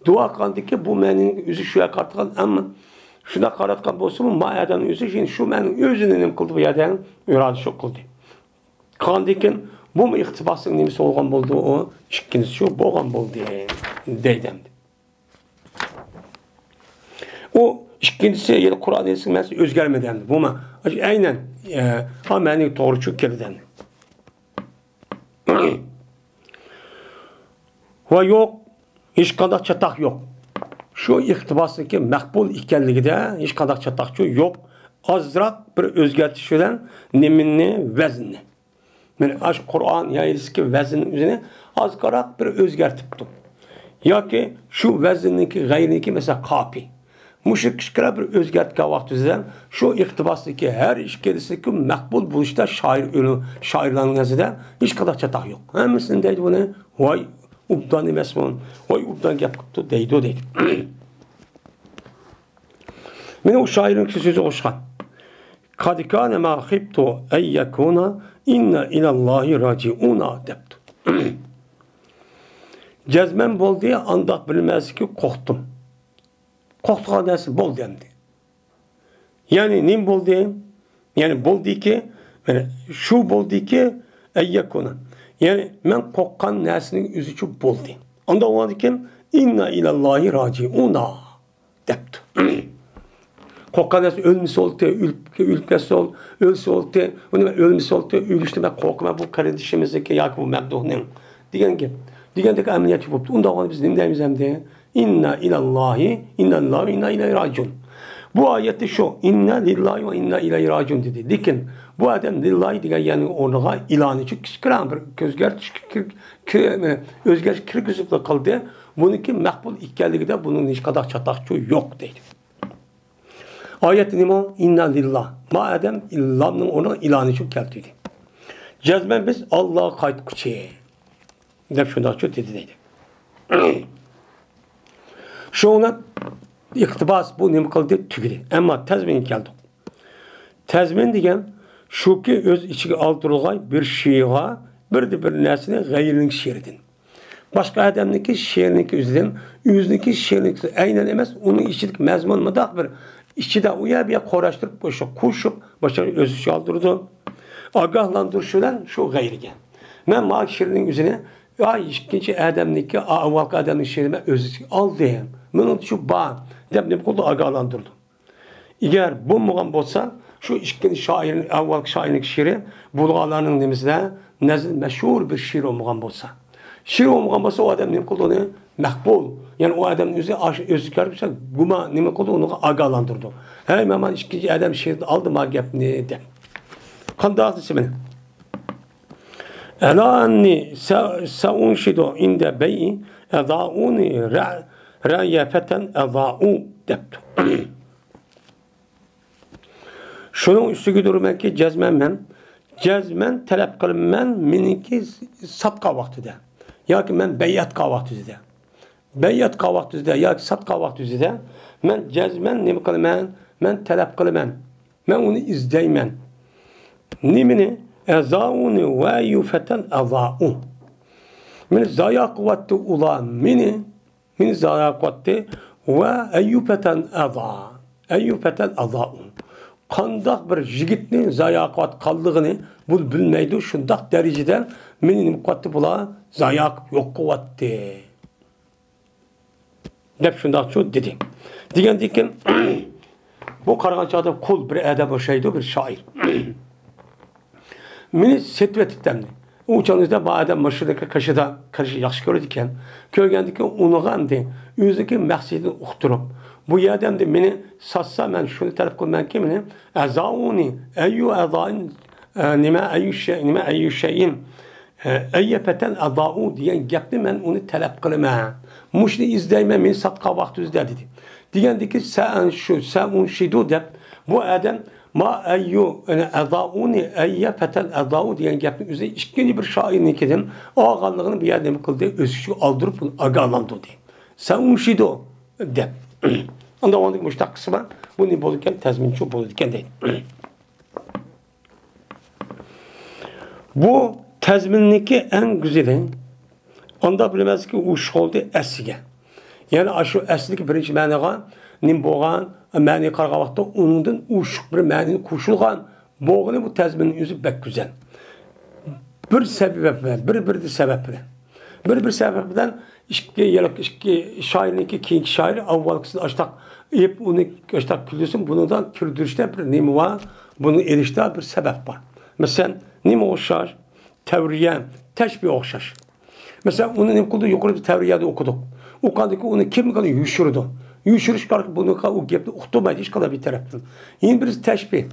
دۇئا قىلغاندىكى بۇ مەنىنىڭ ئۆزى شۇ يەرگە قاراتقان، ئەمما شۇنداق قاراتقان بولسىمۇ، ما ئادەمنىڭ ئۆزى شۇ مەنىنىڭ ئۆزىنى نېمە قىلدى بۇ يەردە؟ ئىرادە شۇ قىلدى. قىلغاندىكىن بۇمۇ ئىقتىباسنىڭ نېمىسى بولغان بولدى، ئۇ ئىككىنچىسى شۇ بولغان بولدى، دەيدۇ ئەمدى. ئۇ ئىككىنچىسى يەنە قۇرئان ھەدىسنىڭ مەنىسى ئۆزگەرمىدى ئەمدى. بۇمۇ ئەينەن، ئە، ئا مەنىگە توغرا چۈشۈپ كېلىدۇ ئەمدى. ۋە يوق، ھېچقانداق چاتاق يوق. شۇ ئىقتىباسنىڭكى مەقبۇل ئىكەنلىكىدە ھېچقانداق چاتاقچۇ يوق. ئازراق بىر ئۆزگەرتىش بىلەن نېمىنى، ۋەزننى. مانا ئاشۇ قۇرئان يا ھەدىستىكى ۋەزىن ئۆزىنى ئازراق بىر ئۆزگەرتىپتۇ. ياكى شۇ ۋەزىننىڭكى غەيرىنىكى، مەسىلەن، قاپى. مۇشۇ كىچىككىنە بىر ئۆزگەرتكەن ۋاقتىدا سەن شۇ ئىقتىباسنىڭكى ھەر ئىككىلىسىنىڭكى مەقبۇل بولۇشتا شائىر ئۆلۈ-، شائىرلارنىڭ نەزىرىدە ھېچقانداق چاتاق يوق. ھەممىسىنى دەيدۇ بۇنى، ۋاي ئوبدان ئەمەسمۇ، ۋاي ئوبدان گەپ قىپتۇ دەيدۇ دەيدۇ. مانا ئۇ شائىرنىڭ سۆزىگە ئوخشىغان. قد كان ما خفت أن يكون، إنا إلى الله راجعون دەپتۇ. جەزمەن بولدى، ئانداق بىر نەرسىگە قورقتۇم. قورقىدىغان نەرسە بولدى ئەمدى. يەنى نېمە بولدى؟ يەنى بولدىكى، مانا شۇ بولدىكى، أن يكون. يەنى مەن قورققان نەرسىنىڭ ئۆزىچۇ بولدى. ئانداق بولغاندىكىن، إنا إلى الله راجعون دەپتۇ. قورققان نەرسە ئۆلمىسە بولدى، ئۆلۈپ، ئۆلۈپ كەتسە بولدى، ئۆلسە بولدى، ئۇنى مەن ئۆلمىسە بولدى، ئۆلۈشتىن مەن قورقىمەن، بۇ قېرىندىشىمىزنىڭكى ياكى بۇ مەمدۇھنىڭ دېگەن گەپ. دېگەندەك ئەمەلىيەتچى بوپتۇ. ئۇنداق بولغاندا بىز نېمە دەيمىز ئەمدى؟ إنا إلى الله، إنا لله وإنا إليه راجعون. بۇ ئايەتتە شۇ، «ئىننا لىللاھى ۋە ئىننا ئىلەيھى راجىئۇن» دېدى. لېكىن بۇ ئادەم لىللاھى دېگەن يەرنىڭ ئورنىغا ئىلانى چۈشۈرۈپ، كىچىككىنە بىر ئۆزگەرتىش كىر-، كىر-، ئۆزگەرتىش كىرگۈزۈپلا قىلدى. بۇنىڭكى مەقبۇل ئىكەنلىكىدە بۇنىڭ ھېچقانداق چاتاقچۇ يوق دەيدۇ. ئايەتتە نېمە؟ «ئىننا لىللا». ما ئادەم لامنىڭ ئورنىغا ئىلانى چۈشۈرۈپ كەلتۈردى. «جەزمەن بىز ئاللاغا قايتقۇچى» دەپ شۇنداقچۇ دېدى دەيدۇ. شۇڭا ئىقتىباس بۇ نېمە قىلدى؟ تۈگىدى. ئەمما تەزمىنگە كەلدۇق. تەزمىن دېگەن شۇكى، ئۆز ئىچىگە ئالدۇرۇلغان بىر شېئىرغا، بىردە بىر نەرسىنى غەيرىنىڭ شېئىرىدىن، باشقا ئادەمنىڭكى شېئىرىنىڭكى ئۆزىدىن، ئۆزىنىڭكى شېئىرىنىڭكى ئەينەن ئەمەس، ئۇنىڭ ئىچىدىكى مەزمۇن مۇنداق بىر ئىچىدە ئۇ يەر بۇ يەر قوراشتۇرۇپ، ئوشۇ قوشۇپ، باشقا ئۆز ئىچىگە ئالدۇرىدۇ. ئاگاھلاندۇرۇش بىلەن شۇ غەيرىگە. مەن ما شېئىرنىڭ ئۆزىنى، يا ئىككىنچى ئادەمنىڭكى، ئا-، ئاۋۋالقى ئادەمنىڭ شېئىرىنى مەن ئۆز ئىچىگە ئالدىم. مېنىڭ شۇ بار، دەپ نېمە قىلدى؟ ئاگاھلاندۇردى. ئەگەر بولمىغان بولسا، شۇ ئىككىنچى شائىر، ئاۋۋالقى شائىرنىڭ شېئىرى بۇلغارلارنىڭ نېمىسىدە، نەزىر مەشھۇر بىر شېئىر بولمىغان بولسا، شېئىر بولمىغان بولسا، ئۇ ئادەم نېمە قىلدى ئۇنى؟ مەقبۇل. يەنى ئۇ ئادەمنىڭ ئۆزى ئاش-، ئۆزى كۆرۈپ گۇمان نېمە قىلدى؟ ئۇنىڭغا ئاگاھلاندۇردى. «ھەي، مانا ئىككىنچى ئادەم شېئىردىن ئالدى ما گەپنى» دەپ. قانداق دېسە مېنى؟ «ئەلا ئەننى سە-، سەئۇنشىدۇ ئىندە بەيئى ئەزائۇنى رە-، رەيە پەتەن ئەزائۇ» دەپتۇ. شۇنىڭ ئۈستىگە تۇرىمەنكى، جەزمەن مەن، جەزمەن تەلەپ قىلىمەن مېنىڭكى ساتقان ۋاقتىدا ياكى مەن بەيئەت قىلغان ۋاقتىدا، بەيئەت قىلغان ۋاقتىدا ياكى ساتقان ۋاقتىدا مەن جەزمەن نېمە قىلىمەن؟ مەن تەلەپ قىلىمەن. مەن ئۇنى ئىزدەيمەن. نېمىنى؟ ئەزائۇنى ۋە ئەييۇ پەتەن ئەزائۇ. مېنى زايا قىلىۋەتتى ئۇلار، مېنى، مېنى زايا قىلىۋەتتى. ۋە ئەييۇ پەتەن ئەزا. ئەييۇ پەتەن ئەزائۇ. قانداق بىر يىگىتنى زايا قىلىۋاتقانلىقىنى بۇ بىلمەيدۇ. شۇنداق دەرىجىدە مېنى نېمە قىلىۋەتتى بۇلار؟ زايا قىلىپ يوق قىلىۋەتتى. دەپ شۇنداقچۇ دېدى. دېگەندىن كېيىن، بۇ قارىغان چاغدا قۇل بىر ئادەم ئوخشايدۇ، بىر شائىر. مېنى سېتىۋېتىپتۇ ئەمدى. ئۇ چاغدا بۇ ئادەم ماشىنىدىكى قېشىدا، قېشى ياخشى كۆرىدىكەن. كۆرگەندىن كېيىن ئۇنىڭغا ئەمدى ئۆزىنىڭكى مەقسىتىنى ئۇقتۇرۇپ، بۇ يەردە ئەمدى مېنى ساتسا، مەن شۇنى تەلەپ قىلىمەنكى، مېنى ئەزائۇنى، ئەييۇ ئەزائىن، ئە، نېمە ئەييۇ شەي-، نېمە ئەييۇ شەيئىن. ئەييە پەتەن ئەزائۇ دېگەن گەپنى مەن ئۇنى تەلەپ قىلىمەن. مۇشۇنى ئىزدەيمەن، مېنى ساتقان ۋاقتىڭىزدا دېدى. دېگەندىكى سەئەنشۇ، سەئۇنشىدۇ دەپ، بۇ ئادەم ما ئەييۇ، يەنى ئەزائۇنى، ئەييە پەتەن ئەزائۇ دېگەن گەپنى ئۆزى ئىككىنچى بىر شائىرنىڭكىدىن ئالغانلىقىنى بۇ يەردە نېمە قىلدى؟ ئۆز ئىچىگە ئالدۇرۇپ، بۇنى ئاگاھلاندۇردى. سەئۇنشىدۇ دەپ. ئاندىن ئۇنىڭ مۇشۇنداق قىسمى بار. بۇ نېمە بولىدىكەن؟ تەزمىنچۇ بولىدىكەن دەيدۇ. بۇ تەزمىننىڭكى ئەڭ گۈزىلى. ئانداق بىلمەسلىككە ئۇشۇق بولدى ئەسلىگە. يەنى ئاشۇ ئەسلىدىكى بىرىنچى مەنىغا نېمە بولغان، مەنىگە قارىغان ۋاقىتتا ئۇنىڭدىن ئۇشۇق بىر مەنىنى قوشۇلغان بولغىنى بۇ تەزمىننىڭ ئۆزى بەك گۈزەل. بىر سەۋەب بىلەن، بىر-بىردە سەۋەب بىلەن. بىر-بىر سەۋەب بىلەن ئىككى، يەنە ئىككى شائىرنىڭكى كېيىنكى شائىرى ئاۋۋالقىسىنى ئاشتاق ئېيىپ، ئۇنى ئاشتاق كۈلدۈرسۇن، بۇنىڭدا كىردۈرۈشتە بىر نېمە بار، بۇنى ئېلىشتا بىر سەۋەب بار. مەسىلەن، نېمە ئوخشاش؟ تەۋرىيە، تەشبىھ ئوخشاش. مەسىلەن، ئۇنى نېمە قىلدى؟ يۇقىرىدا تەۋرىيەدە ئوقۇدۇق. ئوقۇغاندىن كېيىن ئۇنى كىم قىلدى؟ يوشۇرىدۇ. يوشۇرۇش ئارقىلىق بۇنىڭغا ئۇ گەپنى ئۇقتۇرمايدۇ ھېچقانداق بىر تەرەپتىن. يەنە بىرسى تەشبىھ.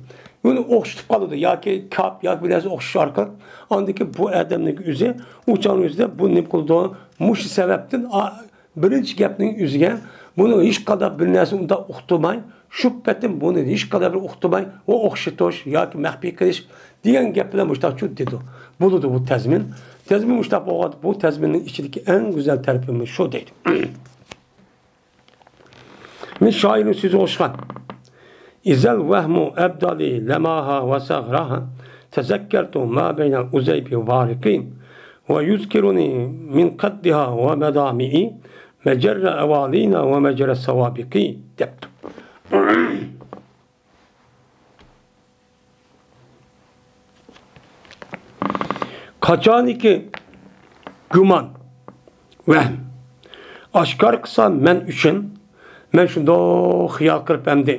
ئۇنى ئوخشىتىپ قالىدۇ. ياكى كاپ، ياكى بىر نەرسە ئوخشىتىش ئارقىلىق. ئاندىن كېيىن بۇ ئادەمنىڭ ئۆزى، ئۇ چاغنىڭ ئۆزىدە بۇ نېمە قىلىدۇ؟ مۇشۇ سەۋەبتىن ئا-، بىرىنچى گەپنىڭ ئۆزىگە بۇنى ھېچقانداق بىر نەرسە ئۇنداق ئۇقتۇرماي، شۇ پېتىم بۇنى ھېچقانداق بىر ئۇقتۇرماي، ئۇ ئوخشىتىش ياكى مەخپىي قىلىش دېگەن گەپ بىلەن مۇشۇنداق چۈشىنىدۇ. بولىدۇ بۇ تەزمىن. تەزمىن مۇشۇنداق بولغان، بۇ تەزمىننىڭ ئىچىدىكى ئەڭ گۈزەل تەرىپى شۇ دەيدۇ. مەن شائىرنىڭ سۆزىگە ئوخشىغان. إذا الوهم أبدى لي لمعها وثغرها، تذكرت ما بين الأزيب والبارق، ويذكرني من قدها ومدامعي مجرى أوالينا ومجرى السوابق دەپتۇ. قاچانكى گۇمان، ۋەھىم ئاشكارا قىلسا مەن ئۈچۈن، مەن شۇنداق خىيال قىلىپ ئەمدى،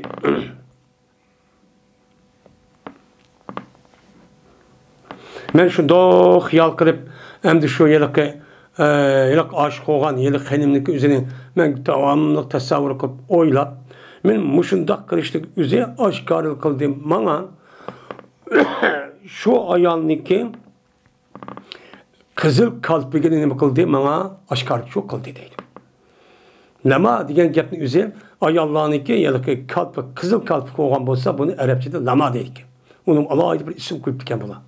مەن شۇنداق خىيال قىلىپ ئەمدى شۇ ھېلىقى، ئە، ھېلىقى ئاشىق بولغان ھېلىقى خېنىمنىڭكى ئۆزىنى مەن داۋاملىق تەسەۋۋۇر قىلىپ ئويلاپ، مەن مۇشۇنداق قىلىشنىڭ ئۆزى ئاشكارىلىق قىلدى ماڭا. شۇ ئايالنىڭكى قىزىل كالپۇكىنى نېمە قىلدى؟ ماڭا ئاشكارا شۇ قىلدى دەيدۇ. لەما دېگەن گەپنىڭ ئۆزى ئاياللارنىڭكى ياكى كالپۇك، قىزىل كالپۇك بولغان بولسا، بۇنى ئەرەبچىدە لەما دەيدىكەن. ئۇنىڭ ئالاھىدە بىر ئىسىم قويۇپتىكەن بۇلار.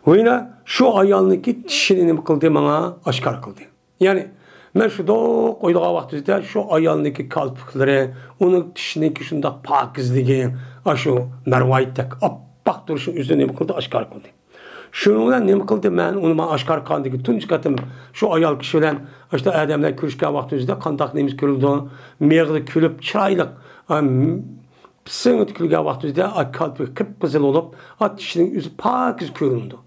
ۋە يەنە شۇ ئايالنىڭكى چىشىنى نېمە قىلدى؟ ماڭا ئاشكارا قىلدى. يەنى مەن شۇنداق ئويلىغان ۋاقتىمىزدا شۇ ئايالنىڭكى كالپۇكلىرى، ئۇنىڭ چىشىنىڭكى شۇنداق پاكىزلىكى، ئاشۇ مەرۋايىتتەك ئاپئاق تۇرۇشىنىڭ ئۆزىنى نېمە قىلدى؟ ئاشكارا قىلدى. شۇنىڭ بىلەن نېمە قىلدى؟ مەن ئۇنى ماڭا ئاشكارا قىلغاندىن كېيىن تۇنجى قېتىم شۇ ئايال كىشى بىلەن ئاشۇنداق ئادەم بىلەن كۆرۈشكەن ۋاقتىمىزدا قانداق نېمىز كۆرۈلىدۇ؟ مېغىزى كۈلۈپ، چىرايلىق، ئەم، پىسىڭ ئېتىپ كۈلگەن ۋاقتىمىزدا ئا كالپۇكى قىپقىزىل بولۇپ، ئا چىشىنىڭ ئۆزى پاكىز كۆرۈنىدۇ.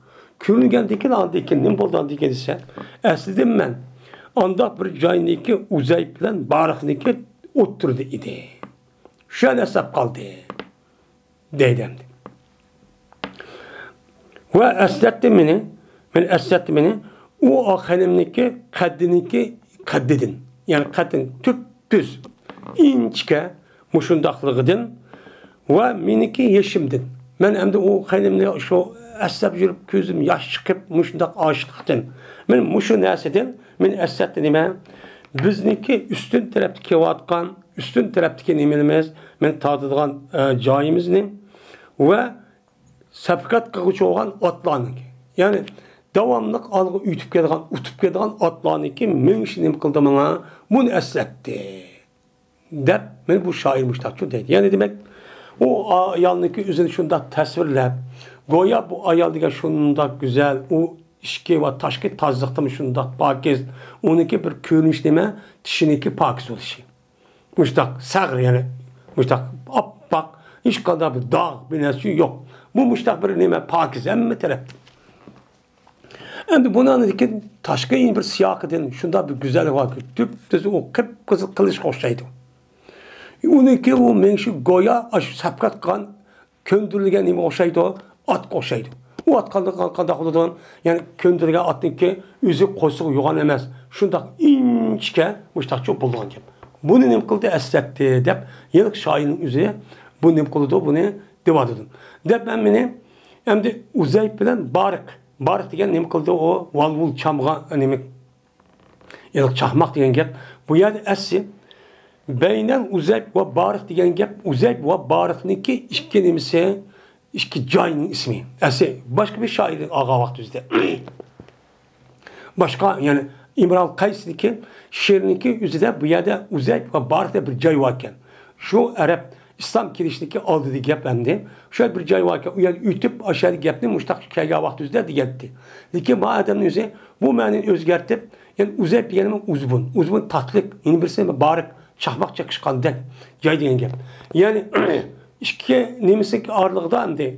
كۆرۈنگەندىن كېيىن، ئاندىن كېيىن نېمە بولدى ئاندىن كېيىن دېسە، ئەسلىدە مەن ئانداق بىر جاينىڭكى ئۇزەيپ بىلەن بارىقنىڭكى ئوتتۇرىدا ئىدى. شۇ يەرنى ئەسلەپ قالدى. دەيدۇ ئەمدى. ۋە ئەسلەتتى مېنى، مېنى ئەسلەتتى مېنى، ئۇ خېنىمنىڭكى قەددىنىڭكى قەددىدىن، يەنى قەددىنىڭ تۈپتۈز، ئىنچىكە مۇشۇنداقلىقىدىن ۋە مېنىڭكى يېشىمدىن. مەن ئەمدى ئۇ خېنىمنى شۇ ئەسلەپ يۈرۈپ كۆزۈم ياش چىقىپ مۇشۇنداق ئاشىقلىقتىن. مېنى مۇشۇ نەرسىدىن مېنى ئەسلەتتى نېمە؟ بىزنىڭكى ئۈستۈن تەرەپتە كېلىۋاتقان، ئۈستۈن تەرەپتىكى نېمىمىز، مېنى تارتىدىغان، ئە، جايىمىزنى ۋە سەپقەت قىلغۇچى بولغان ئاتلارنىڭكى، يەنى داۋاملىق ئالغا ئۆتۈپ كېلىدىغان، ئۇتۇپ كېلىدىغان ئاتلارنىڭكى مېڭىشى نېمە قىلدى ماڭا؟ بۇنى ئەسلەتتى، دەپ مېنى بۇ شائىر مۇشتاقچۇ دەيدۇ. يەنى دېمەك، ئۇ ئايالنىڭكى ئۆزىنى شۇنداق تەسۋىرلەپ، گويا بۇ ئايال دېگەن شۇنداق گۈزەل، ئۇ ئىچكى ۋە تاشقى تازىلىقتىمۇ شۇنداق پاكىز، ئۇنىڭكى بىر كۆرۈنۈش نېمە؟ چىشىنىڭكى پاكىز بولۇشى. مۇشتاق سەغىر، يەنى مۇشتاق ئاپئاق، ھېچقانداق بىر داغ، بىر نەرسە يوق. بۇ مۇشتاق بىر نېمە، پاكىز ھەممە تەرەپتىن. ئەمدى بۇنىڭدىن كېيىن تاشقى بىر سىياقىدىن شۇنداق بىر گۈزەللىك باركى، تۈپتۈز ئۇ قىپقىزىل قىلىچقا ئوخشايدۇ. ئۇنىڭكى ئۇ مېڭىشى گويا ئاشۇ سەپقەت قىلغان كۆندۈرۈلگەن نېمىگە ئوخشايدۇ؟ ئاتقا ئوخشايدۇ. ئۇ ئات قانداق، قانداق بولىدۇ؟ يەنى كۆندۈرگەن ئاتنىڭكى ئۆزى قورسىقى يوغان ئەمەس. شۇنداق ئىنچىكە، مۇشتاقچە بولىدىغان گەپ. بۇنى نېمە قىلدى؟ ئەسلەتتى، دەپ ھېلىقى شائىرنىڭ ئۆزى بۇ نېمە قىلىدۇ؟ بۇنى دەۋاتىدۇ. دەپ مەن مېنى ئەمدى ئۇزەيپ بىلەن بارىق، بارىق دېگەن نېمە قىلدى؟ ئۇ ۋالۋۇل چامغا نېمە ھېلىقى چاقماق دېگەن گەپ. بۇ يەردە ئەسلى بەينەل ئۇزەيب ۋە بارىق دېگەن گەپ، ئۇزەيب ۋە بارىقنىڭكى ئىككى نېمىسى، ئىككى جاينىڭ ئىسمى. ئەسلى باشقا بىر شائىرنىڭ ئالغان ۋاقتى ئۆزىدە. باشقا، يەنى ئىمرال قەيسنىڭكى شېئىرنىڭكى ئۆزىدە بۇ يەردە ئۇزەيب ۋە بارىق دەپ بىر جاي بار ئىكەن. شۇ ئەرەب ئىسلام كېلىشتىكى ئالدىدىكى گەپ ئەمدى. شۇ بىر جاي باركەن، ئۇ يەرگە ئۆتۈپ، ئاشۇ يەردىكى گەپنى مۇشۇنداق كەلگەن ۋاقتى ئۆزىدە دېگەنتى. لېكىن ما ئادەمنىڭ ئۆزى بۇ مەنىنى ئۆزگەرتىپ، يەنى ئۇزەيب دېگەننى ئۇزبۇن، ئۇزبۇن تاتلىق، يەنە بىرسى بارىق، چاقماق چېقىشقاندەك جاي دېگەن گەپ. يەنى ئىككى نېمىسى ئارىلىقىدا ئەمدى،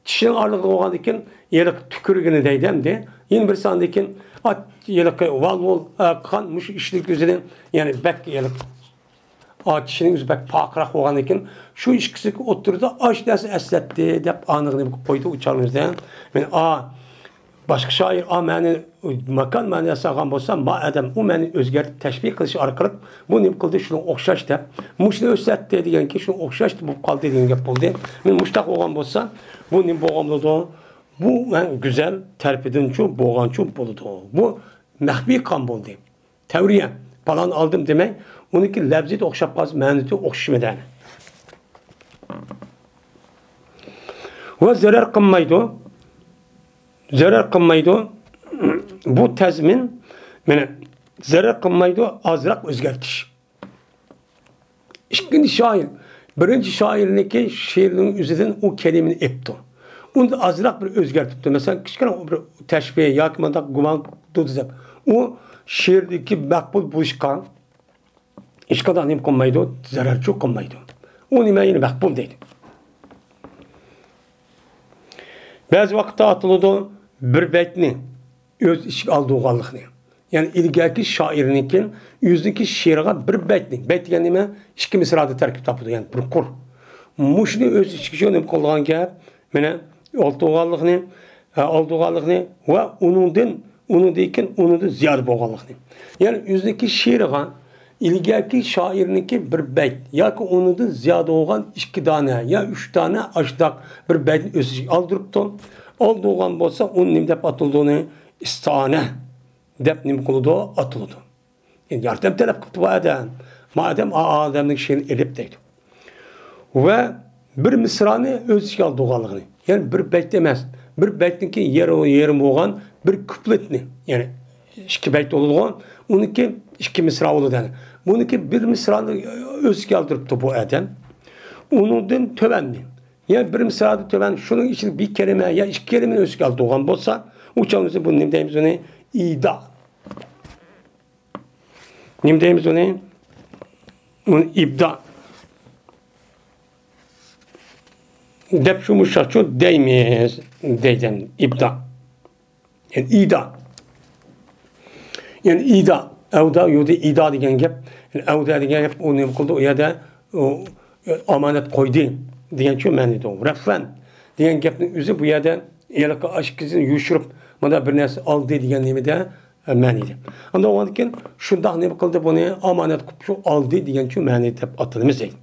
چىشىنىڭ ئارىلىقىدا بولغاندىن كېيىن ھېلىقى تۈكۈرگىنى دەيدۇ ئەمدى. يەنە بىرسى ئاندىن كېيىن ئات، ھېلىقى ۋال-ۋۇل، ئە، قىلغان مۇشۇ ئىشلىك ئۆزىنى، يەنى بەك ھېلىقى ئا، چىشىنىڭ ئۆزى بەك پارقىراق بولغاندىن كېيىن، شۇ ئىككىسىنىڭكى ئوتتۇرىدا ئاشۇ نەرسە ئەسلەتتى دەپ ئانىغا نېمە قىلىپ قويدى ئۇ چاغنىڭ ئۆزىدە. مەن، ئا، باشقا شائىر، ئا، مەنى، ماكان مەنى ياسىغان بولسا، ما ئادەم ئۇ مەنى ئۆزگەرتىپ تەشبىھ قىلىش ئارقىلىق بۇ نېمە قىلدى، شۇنىڭغا ئوخشاش دەپ، مۇشۇنى ئۆزگەرتتى دېگەنكى، شۇنىڭغا ئوخشاش بولۇپ قالدى دېگەن گەپ بولدى. مەن مۇشۇنداق بولغان بولسا، بۇ نېمە بولغان بولىدۇ؟ بۇ مەن گۈزەل تەرىپىدىنچۇ بولغانچۇ بولىدۇ. بۇ مەخپىي قان بولدى. تەۋرىيە، پالان ئالدىم دېمەي، ئۇنىڭكى لەپزىدە ئوخشاپ قالسا، مەنىدە ئوخشىمىدى. ۋە زەرەر قىلمايدۇ. زەرەر قىلمايدۇ. بۇ تەزمىن، مانا، زەرەر قىلمايدۇ، ئازراق ئۆزگەرتىش. ئىككىنچى شائىر، بىرىنچى شائىرنىڭكى شېئىرنىڭ ئۆزىدىن ئۇ كەلىمىنى ئېپتۇ. ئۇندا ئازراق بىر ئۆزگەرتىپتۇ. مەسىلەن، كىچىككىنە بىر تەشبىھ ياكى مۇنداق گۇمان قىلدى دەپ. ئۇ شېئىردىكى مەقبۇل بولۇشقا ھېچقانداق نېمە قىلمايدۇ، زەرەرچۇ قىلمايدۇ. ئۇ نېمە يەنە مەقبۇل دەيدۇ. بەزى ۋاقىتتا ئاتىلىدۇ بىر بەيتنى ئۆز ئىچىگە ئالىدىغانلىقنى. يەنى ئىلگەركى شائىرنىڭكى ئۆزىنىڭكى شېئىرىغا بىر بەيتنى، بەيت دېگەن نېمە؟ ئىككى مىسرادىن تەركىب تاپىدۇ، يەنى بىر قۇر. مۇشۇنى ئۆز ئىچىگە نېمە قىلىدىغان گەپ؟ مانا ئالىدىغانلىقنى، ئە، ئالىدىغانلىقنى ۋە ئۇنىڭدىن، ئۇنىڭدىن كېيىن ئۇنىڭدىن زىيادە بولغانلىقنى. يەنى ئۆزىنىڭكى شېئىرىغا ئىلگەركى شائىرنىڭكى بىر بەيت ياكى ئۇنىڭدىن زىيادە بولغان ئىككى دانە يا ئۈچ دانە ئاشۇنداق بىر بەيتنى ئۆز ئىچىگە ئالدۇرۇپتۇ. ئالدۇرغان بولسا، ئۇنى نېمە دەپ ئاتىلىدۇ؟ ئۇنى ئىستىئانە دەپ نېمە قىلىدۇ؟ ئاتىلىدۇ. يەنى ياردەم تەلەپ قىپتۇ بۇ ئادەم. ما ئادەم، ئا، ئا ئادەمنىڭ شېئىرىنى ئېلىپ دەيدۇ. ۋە بىر مىسرانى ئۆز ئىچىگە ئالدۇرغانلىقىنى. يەنى بىر بەيت ئەمەس، بىر بەيتنىڭكى يېرى-، يېرىم بولغان بىر كۇپلېتنى، يەنى ئىككى بەيت بولىدىغان، ئۇنىڭكى ئىككى مىسرا بولىدۇ يەنى. بۇنىڭكى بىر مىسرانى ئۆز ئىچىگە ئالدۇرۇپتۇ بۇ ئادەم. ئۇنىڭدىن تۆۋەننى، يەنى بىر مىسرادىن تۆۋەن شۇنىڭ ئىچىدە بىر كەلىمە يا ئىككى كەلىمىنى ئۆز ئىچىگە ئالدۇرغان بولسا، ئۇ چاغدا بىز بۇنى نېمە دەيمىز؟ ئۇنى ئىدا. نېمە دەيمىز ئۇنى؟ ئۇنى ئىبدا دەپ شۇ مۇشۇچە دەيمىز، دەيدۇ ئىبدا. يەنى ئىدا. يەنى ئىدا، ئەۋدا، يۇدى، ئىدا دېگەن گەپ. يەنى ئەۋدا دېگەن گەپ، ئۇ نېمە قىلدى؟ ئۇ يەردە ئۇ، ئامانەت قويدى دېگەنچۇ مەنىدە. رەفۋەن دېگەن گەپنىڭ ئۆزى بۇ يەردە ھېلىقى ئاشىكىسىنى يوشۇرۇپ، مانا بىر نەرسە ئالدى دېگەن نېمىدە مەنىدە. ئاندىن ئۇنىڭدىن كېيىن شۇنداق نېمە قىلدى بۇنى، ئامانەت قىلىپ شۇ ئالدى دېگەنچۇ مەنىدە دەپ ئاتىلىمىز دەيدۇ.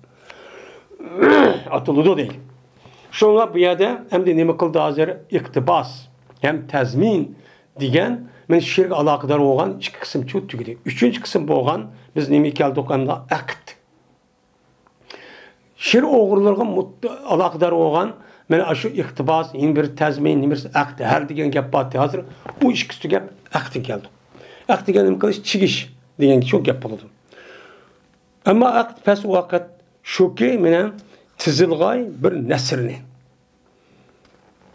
ئاتىلىدۇ دەيدۇ. شۇڭا بۇ يەردە ئەمدى نېمە قىلدى ھازىر؟ ئىقتىباس ھەم تەزمىن دېگەن مەن شېئىرگە ئالاقىدار بولغان ئىككى قىسىمچۇ تۈگىدى. ئۈچىنچى قىسىم بولغان بىز نېمە كەلدۇق ئەمدى؟ ئەقىد. شېئىر ئوغرىلىرىغا مۇت-، ئالاقىدار بولغان مانا ئاشۇ ئىقتىباس، يەنە بىر تەزمىن، يەنە بىرسى ئەقىد، ھەل دېگەن گەپ بار. ھازىر ئۇ ئىككىسى تۈگەپ ئەقىدكە كەلدۇق. ئەقىد دېگەن نېمە قىلىش؟ چىگىش دېگەن شۇ گەپ بولىدۇ. ئەمما ئەقىد پەس ۋاقىت شۇكى، مانا تىزىلغاي بىر نەسرنى.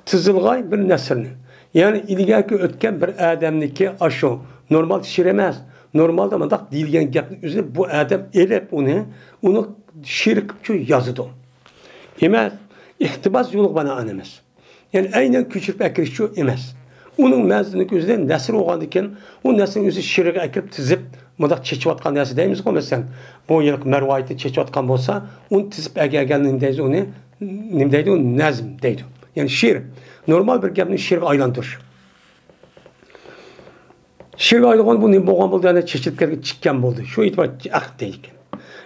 تىزىلغاي بىر نەسرنى. يەنى ئىلگەركى ئۆتكەن بىر ئادەمنىكى ئاشۇ نورمال شېئىر ئەمەس، نورمالدا مۇنداق دېيىلگەن گەپنى ئۆزىنى بۇ ئادەم ئېلىپ ئۇنى، ئۇنى شېئىر قىلىپچۇ يازىدۇ. ئەمەس، ئىقتىباس يولىغا بىنائەن ئەمەس. يەنى ئەينەن كۆچۈرۈپ ئەكىرىشچۇ ئەمەس. ئۇنىڭ مەنزىلىنىڭ ئۆزىدە نەسر بولغاندىكىن، ئۇ نەسرنى ئۆزى شېئىرغا ئەكىرىپ تىزىپ، مۇنداق چېچىۋاتقان نەرسە دەيمىزغۇ، مەسىلەن، بۇ يىلقى مەرۋايىتنى چېچىۋاتقان بولسا، ئۇنى تىزىپ ئەگەرگەن نېمە دەيمىز ئۇنى؟ نېمە دەيدۇ؟ نەزم دەيدۇ. يەنى شېئىر. نورمال بىر گەپنى شېئىرغا ئايلاندۇرۇش. شېئىرغا ئايلانغان بۇ نېمە بولغان بولدى؟ يەنى چېچىلىپ كەتكەن، چىككەن بولدى. شۇ ئېتىبار ئەقىد دەيدىكەن.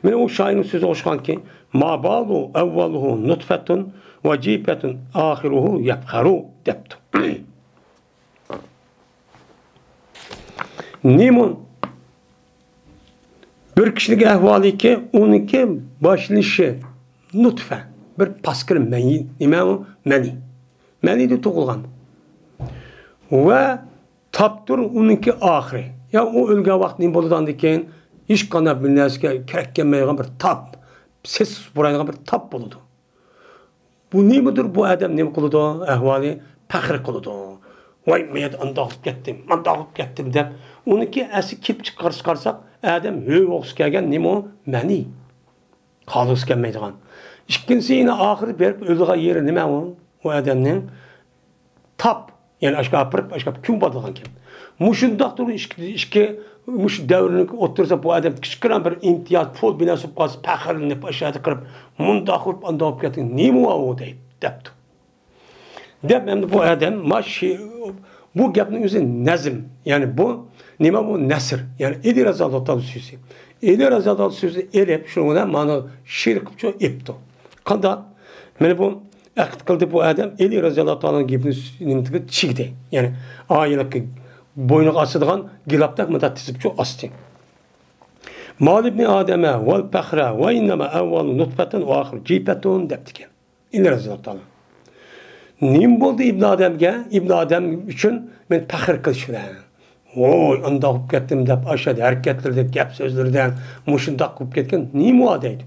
مانا ئۇ شائىرنىڭ سۆزىگە ئوخشىغانكى، ما بالۇ ئەۋۋەلۇھۇ نۇتفەتۇن ۋە جىپەتۇن ئاخىرۇھۇ يەپخەرۇ دەپتۇ. نېمە؟ بىر كىشىنىڭ ئەھۋالىكى، ئۇنىڭكى باشلىنىشى نۇتفە، بىر پاسكىنا مەنى، نېمە ئۇ؟ مەنى. مەنىدە تۇغۇلغان. ۋە تاپتۇر ئۇنىڭكى ئاخىرى. يا ئۇ ئۆلگەن ۋاقىت نېمە بولىدۇ ئاندىن كېيىن؟ ھېچقانداق بىر نەرسىگە كېرەك كەلمەيدىغان بىر تاپ، سېسىق پۇرايدىغان بىر تاپ بولىدۇ. بۇ نېمىدۇر، بۇ ئادەم نېمە قىلىدۇ؟ ئەھۋالى پەخىر قىلىدۇ. ۋاي، مەن ئانداق بولۇپ كەتتىم، مانداق بولۇپ كەتتىم دەپ، ئۇنىڭكى ئەسلى كېلىپ چىققان قارىسا، ئادەم ھۆ بولغۇسى كەلگەن نېمە ئۇ؟ مەنى. قالغۇسى كەلمەيدىغان. ئىككىنچىسى يەنە ئاخىرى بېرىپ ئۆلىدىغان يېرى نېمە ئۇ؟ ئۇ ئادەمنىڭ تاپ، يەنى ئاشۇ ئاپىرىپ، ئاشۇ كۈن بارىدىغان گەپ. مۇشۇنداقتۇر ئىككى، ئىككى، مۇشۇ دەۋرنىڭ ئوتتۇرىسىدا بۇ ئادەم كىچىككىنە بىر ئىمتىياز، پۇل بىلەن سوپ قالسا پەخىرلىنىپ، ئاشۇ يەردە قىرىپ، مۇنداق قىلىپ، ئانداق قىلىپ كەتتى. نېمە ئۇ دەيدۇ، دەپتۇ. دەپ ئەمدى بۇ ئادەم، ما شى-، بۇ گەپنىڭ ئۆزى نەزم، يەنى بۇ نېمە بۇ؟ نەسر، يەنى ئەلى رەزىياللاھۇ تائالا سۆزى. ئەلى رەزىياللاھۇ سۆزىنى ئېلىپ، شۇنىڭ بىلەن مانا شېئىر قىلىپچۇ ئېپتۇ. قانداق؟ مانا بۇ ئەقىد قىلدى بۇ ئادەم، ئەلى رەزىياللاھۇ تائالانىڭ گېپىنى نېمىدىكى چىگدى. يەنى ئايىلىقى بوينىغا ئاسىدىغان گىلاپتەك مۇنداق تىزىپچۇ ئاستى. مالىبنى ئادەمە ۋەل پەخرە ۋە ئىننەمە ئەۋۋەلۇ نۇتفەتىن ۋە ئاخىرۇ جىپەتۇن دەپتىكەن. ئەلى رەزىياللاھۇ تائالا. نېمە بولدى ئىبن ئادەمگە؟ ئىبن ئادەم ئۈچۈن مەن پەخىر قىلىش بىلەن. ۋوي، ئانداق بولۇپ كەتتىم دەپ، ئاشۇ ھەرىكەتلىرىدە، گەپ سۆزلىرىدە مۇشۇنداق بولۇپ كەتكەن نېمە دەيدۇ.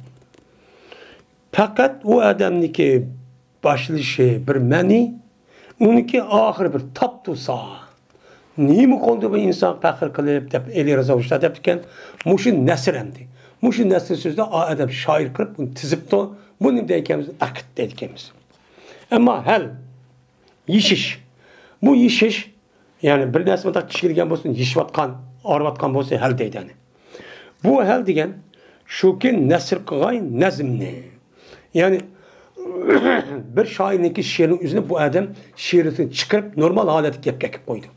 پەقەت ئۇ ئادەمنىڭكى باشلىشى بىر مەنى، ئۇنىڭكى ئاخىرى بىر تاپ تۇرسا، نېمە قىلدى بۇ ئىنسان پەخىر قىلىپ دەپ ئەلى رەزا ئۇستا دەپتىكەن. مۇشۇ نەسر ئەمدى. مۇشۇ نەسر سۆزىدە ئا ئادەم شائىر قىلىپ بۇنى تىزىپتۇ. بۇنى نېمە دەيدىكەنمىز؟ ئەقىد دەيدىكەنمىز. ئەمما ھەل، يېشىش. بۇ يېشىش، يەنى بىر نەرسە مۇنداق چىگىرگەن بولسۇن، يېشىۋاتقان، ئاغرىۋاتقان بولسا ھەل دەيدۇ يەنى. بۇ ھەل دېگەن شۇكى، نەسر قىلغاي نەزمنى. يەنى بىر شائىرنىڭكى شېئىرىنىڭ ئۆزىنى بۇ ئادەم شېئىرىدىن چىقىرىپ، نورمال ھالەتكە گەپكە ئەكىپ قويدى.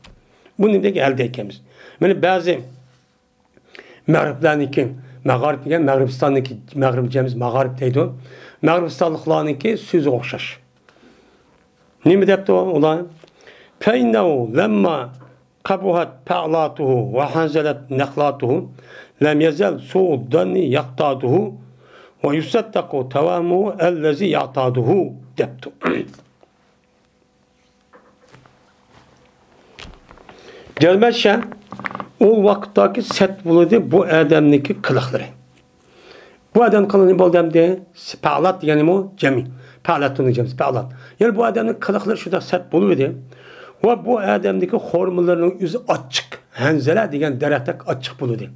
بۇ نېمە دېگەن ھەل دەيدىكەنمىز؟ مانا بەزى مەغرىپلەرنىڭكى، مەغارىب دېگەن مەغرىبىستاننىڭكى، مەغرىب جەمئىيىتى مەغارىب دەيدۇ. مەغرىبىستانلىقلارنىڭكى سۆزىگە ئوخشاش. نېمە دەپتۇ ئۇلار؟ فإنه لما قبحت فعلاته وهزلت نقلاته لم يزل سوء الظن يقتاده ويصدق توهمه الذي يعتاده دەپتۇ. گەرمەشە ئۇ ۋاقىتتاكى سەت بولىدۇ بۇ ئادەمنىڭكى قىلىقلىرى. بۇ ئادەم قىلىقى نېمە بولدى ئەمدى؟ پەئلات دېگەن نېمە ئۇ؟ جەمئىي. پەئلاتۇننىڭ جەمئىسى پەئلات. يەنى بۇ ئادەمنىڭ قىلىقلىرى شۇنداق سەت بولۇۋىدى. ۋە بۇ ئادەمنىڭكى خورمىلىرىنىڭ ئۆزى ئاچچىق. ھەنزەلە دېگەن دەرەختەك ئاچچىق بولىدۇ.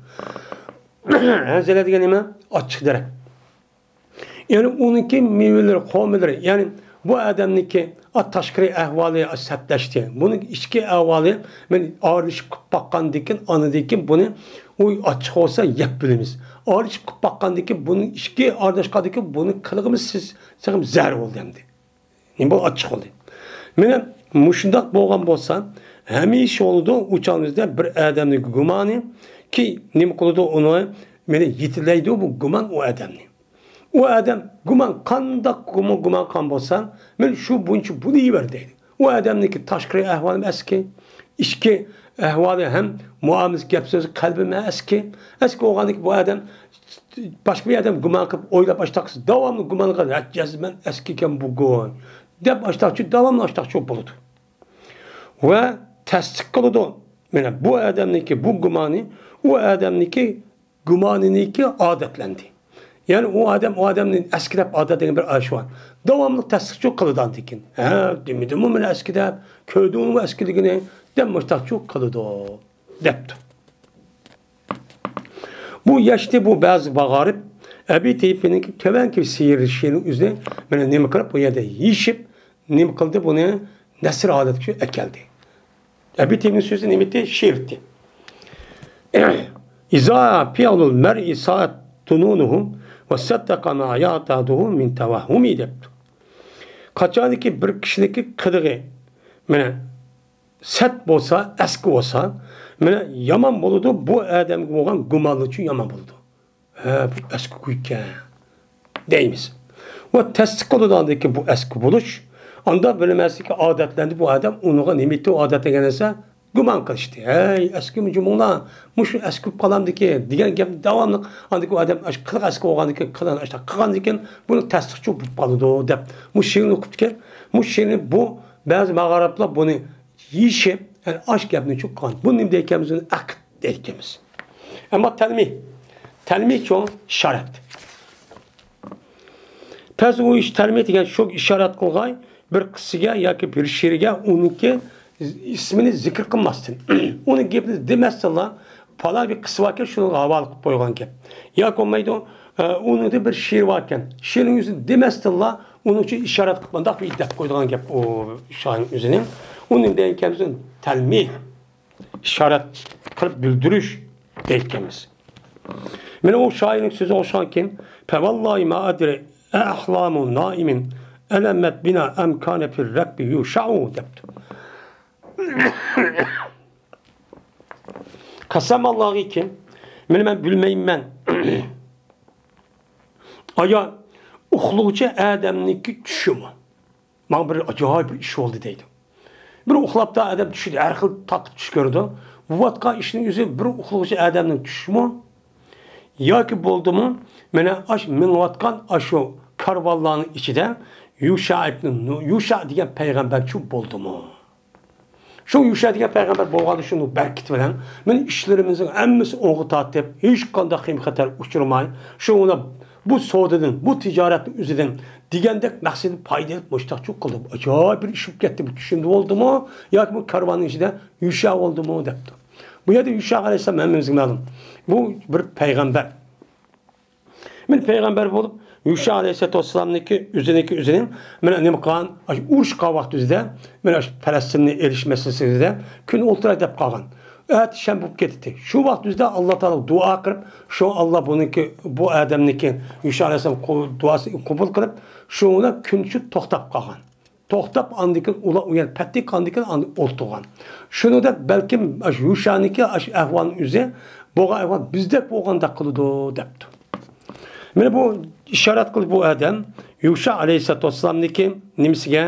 ھەنزەلە دېگەن نېمە؟ ئاچچىق دەرەخ. يەنى ئۇنىڭكى مېۋىلىرى، خورمىلىرى، يەنى بۇ ئادەمنىڭكى تاشقىرى ئەھۋالى سەتلەشتى. بۇنىڭ ئىچكى ئەھۋالى، مەن ئارىلىشىپ قىلىپ باققاندىن كېيىن، ئاندىن كېيىن بۇنى ئۇ ئاچچىق بولسا يەپ بىلىمىز. ئارىلىشىپ قىلىپ باققاندىن كېيىن، بۇنىڭ ئىچكى ئارىلاشقاندىن كېيىن بۇنى قىلغىمىز سىز تېخىمۇ زەھەر بولدى ئەمدى. نېمە بولۇپ ئاچچىق بولدى؟ مانا مۇشۇنداق بولغان بولسا، ھەمىشە بولىدۇ ئۇ چاغنىڭ ئۆزىدە بىر ئادەمنىڭ گۇمانى كى، نېمە قىلىدۇ ئۇنى، مانا يېتىلەيدۇ بۇ گۇمان ئۇ ئادەمنى. ئۇ ئادەم گۇمان، قانداق گۇمان، گۇمان قىلغان بولسا، مانا شۇ بويىچە بولۇۋەر دەيدۇ. ئۇ ئادەمنىڭكى تاشقىرى ئەھۋالىمۇ ئەسكى، ئىچكى ئەھۋالى ھەم مۇئامىلىسى، گەپ سۆزى، قەلبىمۇ ئەسكى. ئەسكى بولغاندىكىن بۇ ئادەم باشقا بىر ئادەم گۇمان قىلىپ ئويلاپ ئاشتاق قىلسا، داۋاملىق گۇمان قىلىدۇ، ھە، جەزمەن ئەسكى ئىكەن بۇ گۇمان دەپ ئاشتاقچۇ، داۋاملىق ئاشتاقچۇ بولىدۇ. ۋە تەستىق قىلىدۇ. مانا بۇ ئادەمنىڭكى بۇ گۇمانى ئۇ ئادەمنىڭكى گۇمانىنىڭكى ئادەتلەندى. يەنى ئۇ ئادەم، ئۇ ئادەمنى ئەسكى دەپ ئادەتلىگەن بىر ئىش بار. داۋاملىق تەستىقچۇ قىلىدۇ ئاندىن كېيىن. ھە، دېمىدىممۇ مانا ئەسكى دەپ، كۆردۈڭمۇ ئەسكىلىكىنى دەپ مۇشتاقچۇ قىلىدۇ دەپتۇ. بۇ ياشتى بۇ بەزى ماغارىپ ئەبى تەيمىيەنىڭكى تۆۋەنكى سىيرىشىنىڭ ئۆزىنى مانا نېمە قىلىپ، بۇ يەردە يېشىپ، نېمە قىلدى، بۇنى نەسر ھالەتكە ئەكەلدى. ئەبى تەيمىيەنىڭ سۆزى نېمە ئىدى؟ شېئىر ئىدى. إذا فعل المرء ساءت ظنونه وصدق ما يعتاده من توهم دەپتۇ. قاچانكى بىر كىشىنىڭكى قىلىقى، مانا، سەت بولسا، ئەسكى بولسا، مانا، يامان بولىدۇ، بۇ ئادەمگە بولغان گۇمانلىقچۇ يامان بولىدۇ. ھە، بۇ ئەسكى گۇيكەن دەيمىز. ۋە تەستىق قىلىدۇ ئاندىكى بۇ ئەسكى بولۇش. ئاندا بىلمەسلىككە ئادەتلەندى بۇ ئادەم، ئۇنىڭغا نېمە ئېيتتى ئادەتلەنگەن دېسە، گۇمان قىلىشتى. ھەي، ئەسكىمۇ جۇمۇڭلار، مۇشۇ ئەسكى بولۇپ قالامدىكى دېگەن گەپ داۋاملىق. ئاندىكى ئۇ ئادەم ئاشۇ قىلىق ئەسكى بولغاندىكىن، قىلىق ئاشۇنداق قىلغاندىكىن، بۇنى تەستىقچۇ بولۇپ قالىدۇ دەپ، مۇشۇ شېئىرنى ئوقۇپتىكەن. مۇشۇ شېئىرنى بۇ بەزى ماغارىپلار بۇنى يېشىپ، يەنى ئاش گەپنى چۈشۈپ قالغان. بۇنى نېمە دەيكەنمىز؟ ئۇنى ئەقىد دەيكەنمىز. ئەمما تەلمىھ، تەلمىھ شۇ ئىشارەت. پەس ئۇ ئىش تەلمىھ دېگەن شۇ ئىشارەت قىلغاي بىر قىسسىگە ياكى بىر شېئىرگە ئۇنىڭكى ئىسمىنى زىكىر قىلماستىن، ئۇنىڭ گېپىنى دېمەستىنلا، پالان بىر قىسسا باركەن، شۇنىڭغا ھاۋالە قىلىپ قويغان گەپ. ياكى بولمايدۇ، ئە، ئۇنىڭدا بىر شېئىر باركەن، شېئىرنىڭ ئۆزىنى دېمەستىنلا، ئۇنىڭ ئۈچۈن ئىشارەت قىلىپ مۇنداق بىر دەپ قويىدىغان گەپ ئۇ شائىرنىڭ ئۆزىنىڭ. ئۇنى دېگەن گەپنى تەلمىھ، ئىشارەت قىلىپ بىلدۈرۈش دەيدىكەنمىز. مانا ئۇ شائىرنىڭ سۆزىگە ئوخشىغانكىن، فوالله ما أدري أأحلام نائم ألمت بنا أم كان في الركب يوشع دەپتۇ. قەسەم ئاللاغىكى، مانا مەن بىلمەيمەن. ئايا ئۇخلىغۇچى ئادەمنىڭكى چۈشىمۇ؟ ماڭا بىر ئاجايىپ بىر ئىش بولدى دەيدۇ. بىر ئۇخلاپتا ئادەم چۈشىدە ھەر خىل تاتلىق چۈش كۆرىدۇ. بولۇۋاتقان ئىشنىڭ ئۆزى بىر ئۇخلىغۇچى ئادەمنىڭ چۈشىمۇ؟ ياكى بولدىمۇ؟ مانا ئاش مېڭىۋاتقان ئاشۇ كارۋانلارنىڭ ئىچىدە يۇشا ئىبنى نۇ-، يۇشا دېگەن پەيغەمبەرچۇ بولدىمۇ؟ شۇ يۇشا دېگەن پەيغەمبەر بولغاندا شۇنىڭ بەرىكىتى بىلەن مانا ئىشلىرىمىزنىڭ ھەممىسى ئوڭغا تارتىپ، ھېچقانداق خېيىم خەتەر ئۇچرىماي، شۇ مانا بۇ سودىدىن، بۇ تىجارەتنىڭ ئۆزىدىن دېگەندەك مەقسىتىدىن پايدا ئېلىپ مۇشتاقچۇ قىلدى. ئاجايىپ بىر ئىش بولۇپ كەتتى. بۇ چۈشۈمدە بولدىمۇ ياكى بۇ كارۋاننىڭ ئىچىدە يۇشا بولدىمۇ دەپتۇ. بۇ يەردە يۇشا ئەلەيھىسسالام ھەممىمىزگە مەلۇم. بۇ بىر پەيغەمبەر. مانا پەيغەمبەر بولۇپ، يۇشا ئەلەيھىسسالاتۇ ۋەسسالامنىڭكى ئۆزىنىڭكى ئۆزىنى مانا نېمە قىلغان، ئاشۇ ئۇرۇش قىلغان ۋاقتىمىزدا، مانا ئاشۇ پەلەستىننى ئېلىش مەسىلىسىدە كۈن ئولتۇراي دەپ قالغان. ئەتە شەنبە بولۇپ كېتەتتى. شۇ ۋاقتىمىزدا ئاللا تائالا دۇئا قىلىپ، شۇ ئاللا بۇنىڭكى، بۇ ئادەمنىڭكى، يۇشا ئەلەيھىسسالام قو-، دۇئاسىنى قوبۇل قىلىپ، شۇ كۈن شۇ توختاپ قالغان. توختاپ، ئاندىن كېيىن ئۇلار ئۇ يەرنى پەتھى قىلغاندىن كېيىن ئاندىن ئولتۇرغان. شۇنىڭدەك بەلكىم ئاشۇ يۇشانىڭكى ئاشۇ ئەھۋالنىڭ ئۆزى بولغان ئەھۋال بىزدەك بولغاندەك قىلىدۇ، دەپتۇ. مانا بۇ ئىشارەت قىلىپ بۇ ئادەم يۇشا ئەلەيھىسسالاتۇ ۋەسسالامنىڭكى نېمىسىگە،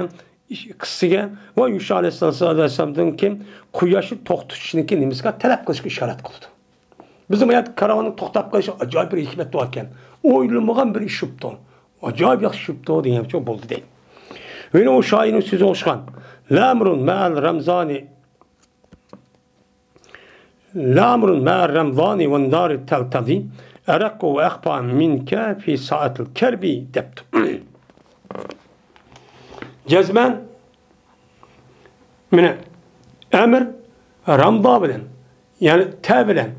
قىسسىسىگە ۋە يۇشا ئەلەيھىسسالاتۇ ۋەسسالامدىن كېيىن قۇياشنى توختىتىشنىڭكى نېمىسىگە، تەلەپ قىلىشقا ئىشارەت قىلىدۇ. بىزنىڭ بۇ يەردە كارۋاننىڭ توختاپ قېلىشى ئاجايىپ بىر ھېكمەت بار ئىكەن. ئويلىمىغان بىر ئىش بوپتۇ. ئاجايىپ ياخشى ئىش بوپتۇ دېگەنچە بولدى دەيدۇ. يەنە ئۇ شائىرنىڭ سۆزىگە ئوخشىغان. لامرون مەئەل رەمزانى، لامرون مەئەل رەمزانى ۋەننارى تەلتەدى، ئەرەققۇ ۋە ئەخپا مىنكە فى سائەتىل كەربى دەپتۇ. جەزمەن، مانا، ئەمىر رەمدا بىلەن، يەنى تە بىلەن،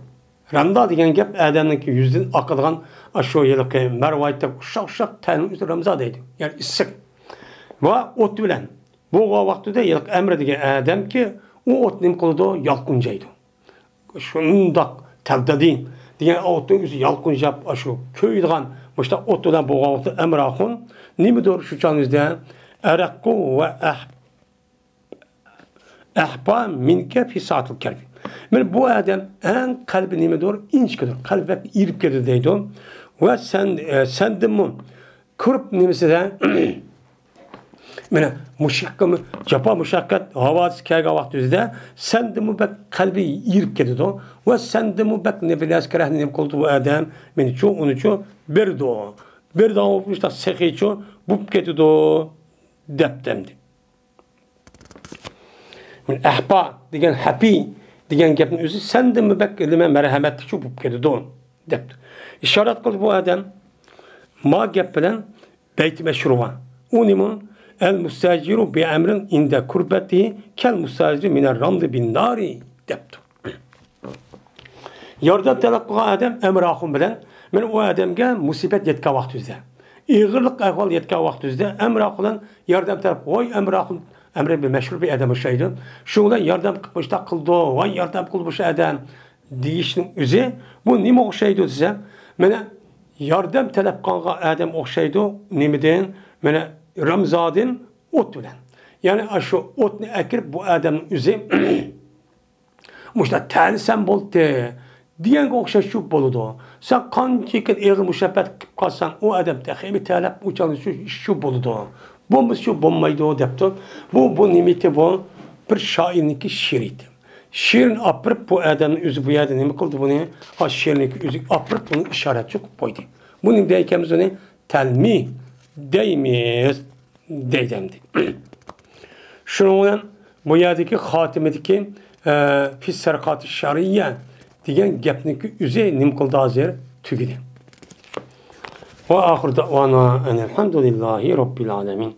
رەمدا دېگەن گەپ ئادەمنىڭكى يۈزىدىن ئاقىدىغان ئاشۇ ھېلىقى مەرۋايىتتەك ئۇششاق-ئۇششاق تەرنىڭ ئۆزى رەمزا دەيدۇ. يەنى ئىسسىق. ۋە ئوت بىلەن. بولغان ۋاقتىدا ھېلىقى ئەمىر دېگەن ئادەمكى ئۇ ئوت نېمە قىلىدۇ؟ يالقۇنجايدۇ. شۇنداق تەلتەدى دېگەن ئوتنىڭ ئۆزى يالقۇنجاپ، ئاشۇ كۆيىدىغان مۇشۇنداق ئوت بىلەن بولغان ۋاقىتتا ئەمىر ئاخۇن نېمىدۇر شۇ چاغنىڭ ئۆزىدە ئەرەققۇ ۋە ئەھ-، ئەھپا مىنكە فى سائەتىل كەربى. مانا بۇ ئادەم ئەڭ قەلبى نېمىدۇر؟ ئىنچىكىدۇر. قەلبى بەك ئېرىپ كېتىدۇ دەيدۇ. ۋە سەن، ئە، سەندىنمۇ كۇرب نېمىسىدە مانا مۇشۇ جاپا مۇشەققەت ھاۋادىسى كەلگەن ۋاقتىمىزدا سەندىنمۇ بەك قەلبى ئېرىپ كېتىدۇ ۋە سەندىنمۇ بەك نە-، بىر نەرسە كېرەكنى نېمە قىلىدۇ بۇ ئادەم، مېنىچۇ، ئۇنىچۇ بېرىدۇ. بىردىن مۇشۇنداق سېخىيچۇ بوپ كېتىدۇ دەپتۇ ئەمدى. مانا ئەھپا دېگەن، ھەپى دېگەن گەپنىڭ ئۆزى سەندىنمۇ بەك نېمە مەرھەمەتلىكچۇ بوپ كېتىدۇ دەپتۇ. ئىشارەت قىلدى بۇ ئادەم. ما گەپ بىلەن بەيت مەشھۇر بار. ئۇ نېمە؟ ئەل مۇستەجىرۇ بى ئەمرىن ئىندە كۇربەتى كەل مۇستەجىرى مىنەر رامدى بىن نارى دەپتۇ. ياردەم تەلەپ قىلغان ئادەم ئەمىر ئاخۇن بىلەن مانا ئۇ ئادەمگە مۇسىبەت يەتكەن ۋاقتىمىزدا، ئېغىرلىق ئەھۋال يەتكەن ۋاقتىمىزدا ئەمىر ئاخۇن بىلەن ياردەم تەلەپ، ۋاي ئەمىر ئاخۇن، ئەمىر بىر مەشھۇر بىر ئادەم ئوخشايدۇ. شۇنىڭ بىلەن ياردەم قىلىپ مۇشۇنداق قىلىدۇ، ۋاي ياردەم قىلدى مۇشۇ ئادەم دېيىشنىڭ ئۆزى، بۇ نېمە ئوخشايدۇ دېسە، مانا ياردەم تەلەپ قىلغان ئادەم ئوخشايدۇ. نېمىدىن؟ مانا رەمزادىن ئوت بىلەن. يەنى ئاشۇ ئوتنى ئەكىرىپ بۇ ئادەمنىڭ ئۆزى مۇشۇنداق تەلىسەم بولدى دېگەنگە ئوخشاش شۇ بولىدۇ. سەن قانچىكىن ئېغىر مۇشەببەت قىلىپ قالساڭ، ئۇ ئادەم تېخىمۇ تەلەپ ئۇچالىشى شۇ بولىدۇ. بولمىسا شۇ بولمايدۇ دەپتۇ. بۇ، بۇ نېمىتى بۇ؟ بىر شائىرنىڭكى شېئىرىتى. شېئىرنى ئاپىرىپ بۇ ئادەمنىڭ ئۆزى بۇ يەردە نېمە قىلدى بۇنى؟ ئاشۇ شېئىرنىڭكى ئۆزىگە ئاپىرىپ بۇنى ئىشارەتچى قىلىپ قويدى. بۇ نېمە دەيدىكەنمىز ئۇنى؟ تەلمىھ دەيمىز. دەيدۇ ئەمدى. شۇنىڭ بىلەن بۇ يەردىكى خاتىمىدىكى، ئە، فىس سەرقاتى شەرئىيە دېگەن گەپنىڭكى ئۆزى نېمە قىلدى ھازىر؟ تۈگىدى. ۋە ئاخىر دەئۋانا ئەنىل ھەمدۇلىللاھى رەببىل ئالەمىن.